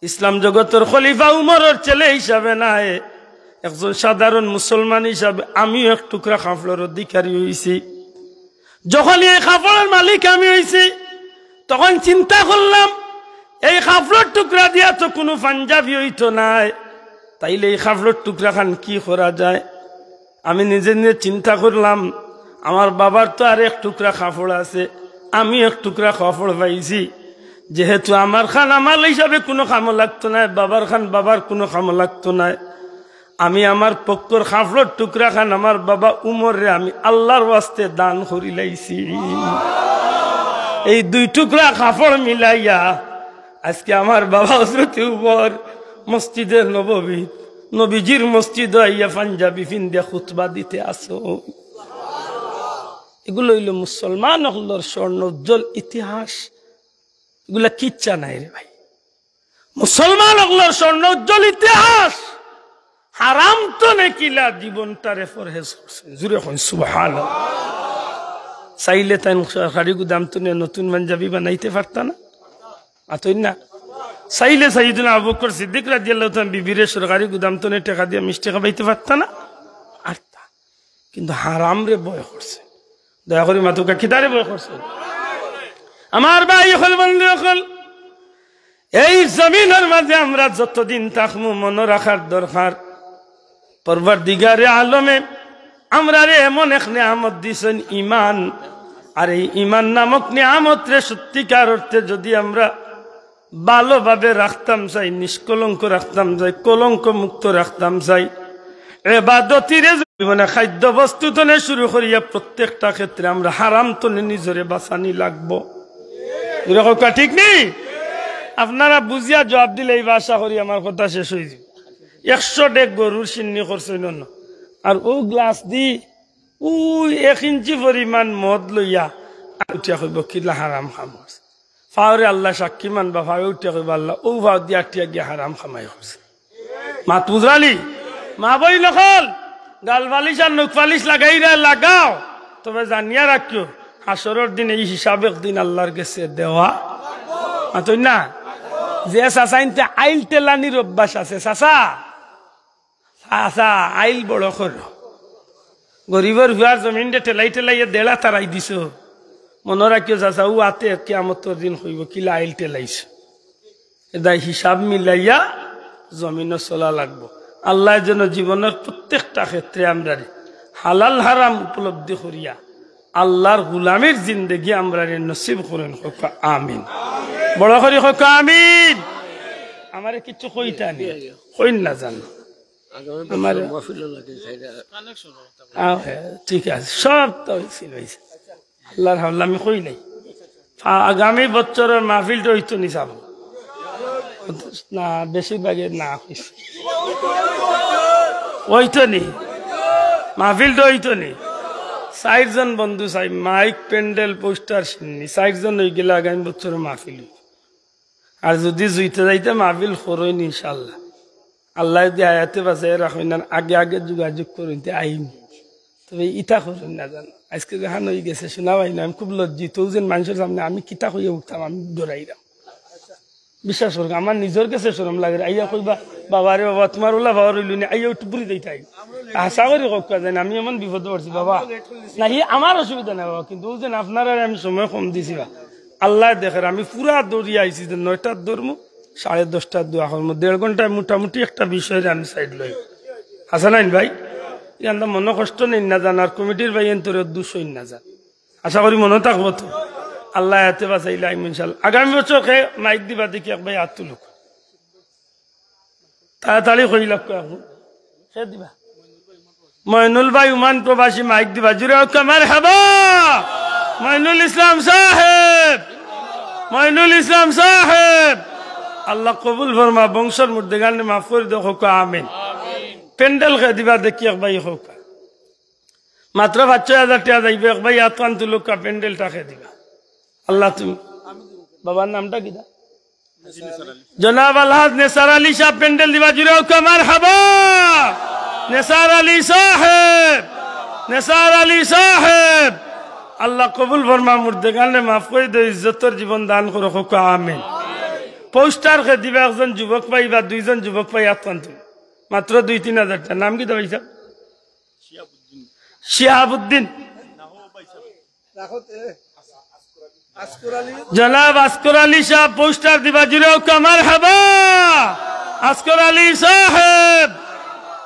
ইসলাম জগতর খলিফা উমরর ছেলে হিসাবে নায়, একজন সাধারণ মুসলমান হিসাবে আমিও এক টুকরা কাপড়র অধিকারী অইছি। যখন এই কাপড়র মালিক আমি অইছি, তখন চিন্তা করলাম, এই কাপড়র টুকরা দিয়া তো কুনু পাঞ্জাবি অইতো নায়, তাইলে এই কাপড়র টুকরা খান কি করা যায়? আমি নিজে নিজে চিন্তা করলাম, আমার বাবার তো আর এক টুকরা কাপড় আছে, আমি এক টুকরা কাপড় পাইছি। যেহেতু আমার খান আমার হিসাবে কুনু কামো লাগতো নায়, বাবার খান বাবার কুনু কামো লাগতো নায়, আমি আমার পক্ষর কাপড়র টুকরা খান আমার বাবা উমররে আমি আল্লার ওয়াস্তে দান করিলাইছি। এই দুই টুকরা কাপড় মিলাইয়া আজকে আমার বাবা হযরতে উমর মসজিদে নববী, নবীজির মসজিদো আইয়া পাঞ্জাবি ফিন্দিয়া খুতবা দিতে আছইন। এগুলা অইলো মুসলমান অকলর স্বর্ণোজ্জ্বল ইতিহাস। এগুলা কিচ্ছা নায় রে ভাই। মুসলমান অকলর স্বর্ণোজ্জ্বল ইতিহাস। হারাম তনে কিলা জীবনটারে পরহেজ করছইন। জুরে কইন সুবহানাল্লাহ। চাইলে তাইন সরকারি গুদাম তনে নতুন পাঞ্জাবি বানাইতে পারতা না? মাতইন না। চাইলে সাইয়েদুনা আবু বকর সিদ্দিক রাদিয়াল্লাহু তাআলা বিবিরে সরকারি গুদাম তনে টেকা দিয়া মিষ্টি খাবাইতে পারতা না? পারতা। কিন্তু হারামরে ভয় করছইন। দয়া করি মাতুক্কা, কিতারে ভয় করছইন? আমার ভাই অকল, বন্ধু অকল, এই জমিনর মাঝে আমরা যতদিন থাকমু, মনো রাখার দরকার, পরওয়ারদিগারে আলমে আমরারে এমন এক নিয়ামত দিছইন, ঈমান। আর এই ঈমান নামক নিয়ামতরে সত্যিকার অর্থে যদি আমরা ভালোভাবে রাখতাম চাই, নিষ্কলঙ্ক রাখতাম চাই, কলঙ্ক মুক্ত রাখতাম চাই, এবাদতিরে জীবনে খাদ্য বস্তু তনে শুরু করিয়া প্রত্যেকটা ক্ষেত্রে আমরা হারাম তনে নিজরে বাঁচানি লাগবো। জুরে কউক্কা, ঠিক নি? আপনারা বুঝিয়া জবাব দিলে এই ভাষা করি আমার কথা শেষ অইযিবো। একশো ডেগ গরুর শিন্নি করছইন অন্য, আর অউ গ্লাস দি অউ এক ইঞ্চি পরিমাণ মদ লইয়া উঠিয়া কইবো, "কিলা হারাম কাম করছে।" ফাওরে আল্লায় সাক্ষী মানবা, ফাওয়ে উঠিয়া কইবা, "আল্লাহ, অউ ফাও দিয়া আটিয়া গিয়া হারাম কামাই করছে।" মাত বুঝরানি? মা বইন অকল, গাল পালিশ আর নখ পালিশ লাগাইরায় লাগাও, তবে জানিয়া রাখিও, হাশরর দিন এই হিসাব একদিন আল্লার গেছে দেওয়া। মাতইন না? যে চাচাইন্তে আইল টেলানির অভ্যাস আছে, চাচা, চাচা, আইল বড় করো। গরিবর ফুয়ার জমিনরে টেলাই টেলাইয়া দেড়া তারাই দিছো। মনো রাখিও চাচা, অউ আতে কিয়ামতর দিন কইবো, "কিলা আইল টেলাইছো?" এদায় হিসাব মিলাইয়া জমিনো চলা লাগবো। আল্লায় যেন জীবনর প্রত্যেকটা ক্ষেত্রে আমরারে হালাল হারাম উপলব্ধি করিয়া আল্লার গুলামির জিন্দেগি আমরারে নসিব করইন, কউক্কা আমিন। বড় করি কউক্কা আমিন। আমারে কিচ্ছু কইতা নি, কইন না জানো। আগামী বছর আমার মহফিলও লাগে, তাই না? আহ, হ্যাঁ, ঠিক আছে, সব তো অইছিল, অইছে। আল্লার হাওলা আমি কই নাই। আ-, আগামী বছরর মাহফিলটা অইতো নি, সাব? না, বেশিরভাগে না অইছে। অইতো নি? মাহফিলটা অইতো নি? চাইরজন বন্ধু চাই, মাইক, প্যান্ডেল, পোস্টার, শিন্নি, চাইরজন অইগেলে আগামী বছরর মাহফিল অইবো। আর যুদি জুইতে যাইতে মাহফিল করইন ইনশাআল্লাহ, আল্লায় যুদি হায়াতে বাঁচাইয়া রাখইন, আর আগে আগে যোগাযোগ করইন, তে আইমু। তবে ইতা করইন না জানো, আইজকে যেখান অইগেছে, শোনা ভাই না, আমি খুব লজ্জিত। অউ যেন মানষর সামনে আমি কিতা কইয়া উঠতাম, আমি ডরাইরাম। বিশ্বাস করউক্কা, আমার নিজর গেছে শরম লাগের। আইয়া কইবা, "বাবা রে বাবা, তুমার অলা বাবা রইলো নি, আইয়া উঠি বুড়ি যাইতাই।" হাছা করি কউক্কা যেন, আমি এমন বিপদো পড়ছি বাবা। না, হি আমার অসুবিধা নাই বাবা, কিন্তু অউ যেন আপনারারে আমি সময় কম দিছি বা। আল্লায় দেখের, আমি পুরা দৌড়িয়া আইছি যে নয়টার ধরমু, সাড়ে দশটার দোয়া করমু, দেড় ঘন্টায় মোটামুটি একটা বিষয়রে আমি সাইড লই। হাছা নাইন ভাই? ইয়ানতা মনো কষ্ট নেইন না জানো, আর কমিটির ভাইয়াইন্তরেও দুষ অইন না জানো। আশা করি মনো থাকবো তো। আল্লায় হায়াতে বাঁচাইলে আইমু ইনশাআল্লাহ। আগামী বছর কে মাইক দিবা দেখি এক ভাই আত তুলুক। তাড়াতাড়ি কইলাউক্কা অখন। কে দিবা? মইনুল ভাই ওমান প্রবাসী মাইক দিবা। জুরে কউক্কা মারহাবা। মইনুল ইসলাম সাহেব। মইনুল ইসলাম সাহেব। আল্লাহ কবুল ফরমা, বংশর মুর্দেগানরে মাফ করি দেও, কউক্কা আমিন। প্যান্ডেল কে দিবা দেখি এক ভাই কউক্কা। মাত্র পাঁচ ছয় হাজার টেকা যাইবো, এক ভাই আত খান তুলুক্কা, প্যান্ডেলটা কে দিবা। আল্লাহ তুমি, বাবার নামটা কিতা? জনাব আলহাজ নেসার আলী সাব প্যান্ডেল দিবা, জুরে কউক্কা মারহাবা। নেসার আলী সাহেব, নেসার আলী সাহেব, আল্লাহ কবুল ফরমা, মুর্দেগানরে মাফ করি দেও, ইজ্জতর জীবন দান করো, কউক্কা আমিন। পোস্টার কে দিবা একজন যুবক ভাই বা দুইজন যুবক ভাই আত খান তুলুক্কা, মাত্র দুই তিন হাজার টেকা। নাম কিতা ভাই সাব? শিহাবুদ্দিন। জনাব আসকর আলী সাব পোস্টার দিবা, জুরে কউক্কা মারহাবা। আসকর আলী সাহেব,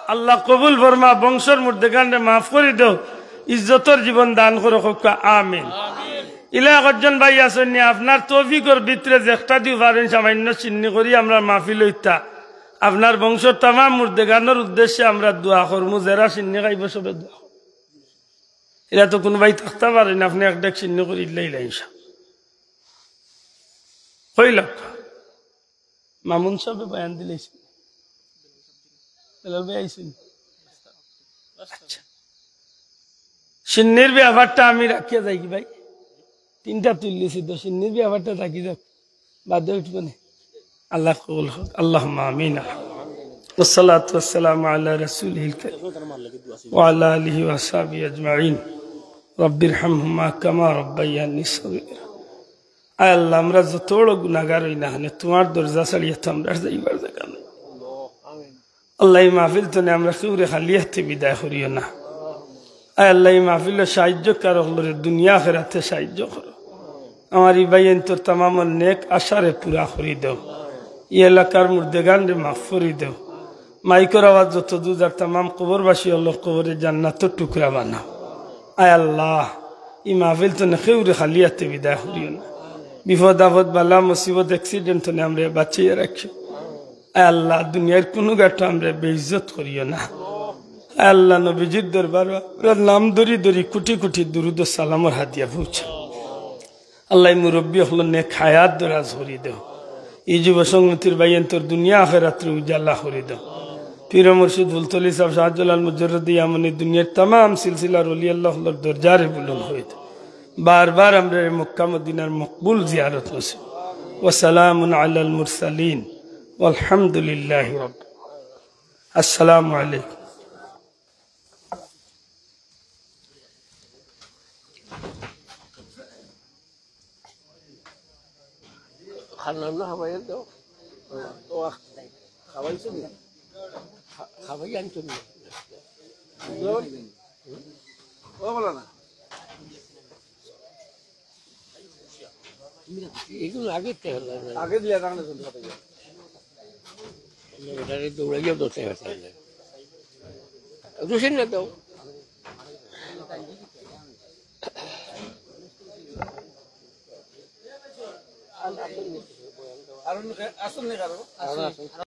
আল্লাহ কবুল ফরমা, বংশর মুর্দেগানরে মাফ করি দেও, ইজ্জতর জীবন দান করো, কউক্কা আমিন। ইলা একজন ভাই আছইন নি, আপনার তৌফিকর ভিতরে যেকটা দিও পারইন সামান্য শিন্নি করি আমরার মাহফিল অইতা। আপনার বংশর তামাম মুর্দেগানর উদ্দেশ্যে আমরা দোয়া করমু, যেরা শিন্নি খাইবো সবে দোয়া করমু। ইলা তো কুনু ভাই থাকতা পারইন, আপনে এক ডেগ শিন্নি করি ইলা ইলা ইনশা। কইলাম। মামুন সাহেবে বয়ান দিলাইছইন। বেলাল ভাই আইছইন। আচ্ছা। শিন্নির ব্যাপারটা আমি রাখিয়া যাই কি ভাই? তিনটা তুললিছি তো, শিন্নির ব্যাপারটা থাকি যাউক। বাদে উঠবো নে। আল্লাহ কবুল করউক। আল্লাহুম্মা আমিন। والصلاة والسلام على رسوله الكريم وعلى آله وأصحابه أجمعين. رب ارحمهما كما ربياني صغيرا. আয় আল্লাহ, আমরা যত বড় গুনাগার অই না কেনে, তুমার দরজা ছাড়িয়া তো আমরার যাইবার জাগা নাই। আল্লাহ, ই মাহফিল তনে আমরা কেউরে খালি আতে বিদায় করিও না। আয় আল্লাহ, ই মাহফিলর সাহায্যকারী অকলরে দুনিয়া আখেরাতে সাহায্য করো। আমার ই ভাইয়াইন্তর তামামর নেক আশারে পুরা করি দেও। ই এলাকার মুর্দেগানরে মাফ করি দেও। মাইকর আওয়াজ যত দূর যার তামাম কবরবাসী অকলর কবরে জান্নাতর টুকরা বানাও। আয় আল্লাহ, ই মাহফিল তনে কেউরে খালি আতে বিদায় করিও না। বিপদ আপদ, বালা মুসিবত, accident তনে আমরারে বাঁচাইয়া রাখিও। আয় আল্লাহ, দুনিয়ার কুনু ঘাটো আমরারে বেইজ্জত করিও না। আয় আল্লাহ, নবীজির দরবারো আমরার নাম ধরি ধরি কুটি কুটি দুরুদ ও সালামর হাদিয়া পৌঁছাও। আল্লাহ, ই মুরব্বি অকলর নেক হায়াত দরাজ করি দেও। ই যুব সংহতির ভাইয়াইন্তর দুনিয়া আখেরাতরে উজালা করি দেও। পীর মুর্শিদ ফুলতলি সাহেব শাহজালাল মুজাররদে ইয়ামনি দুনিয়ার তামাম সিলসিলার অলি আল্লাহ অকলর দরজারে বুলন্দ করি দেও। বারবার আমরারে মক্কা মদিনার মকবুল জিয়ারত নসিব। وسلام على المرسلين والحمد لله رب العالمين. আসসালামু আলাইকুম। খান না, খাবাই আনতো। ও, খাবাই আনতো নি? খা-, খাবাই আনতো নি? ও, বলো না। এগুলো আগে তো হলো না। আগে দিয়া রাখলে চলতে পারে। এটারে দৌড়াইয়া ধরতে পারতাম না। রুশন না তো। আর আসুন না কারো।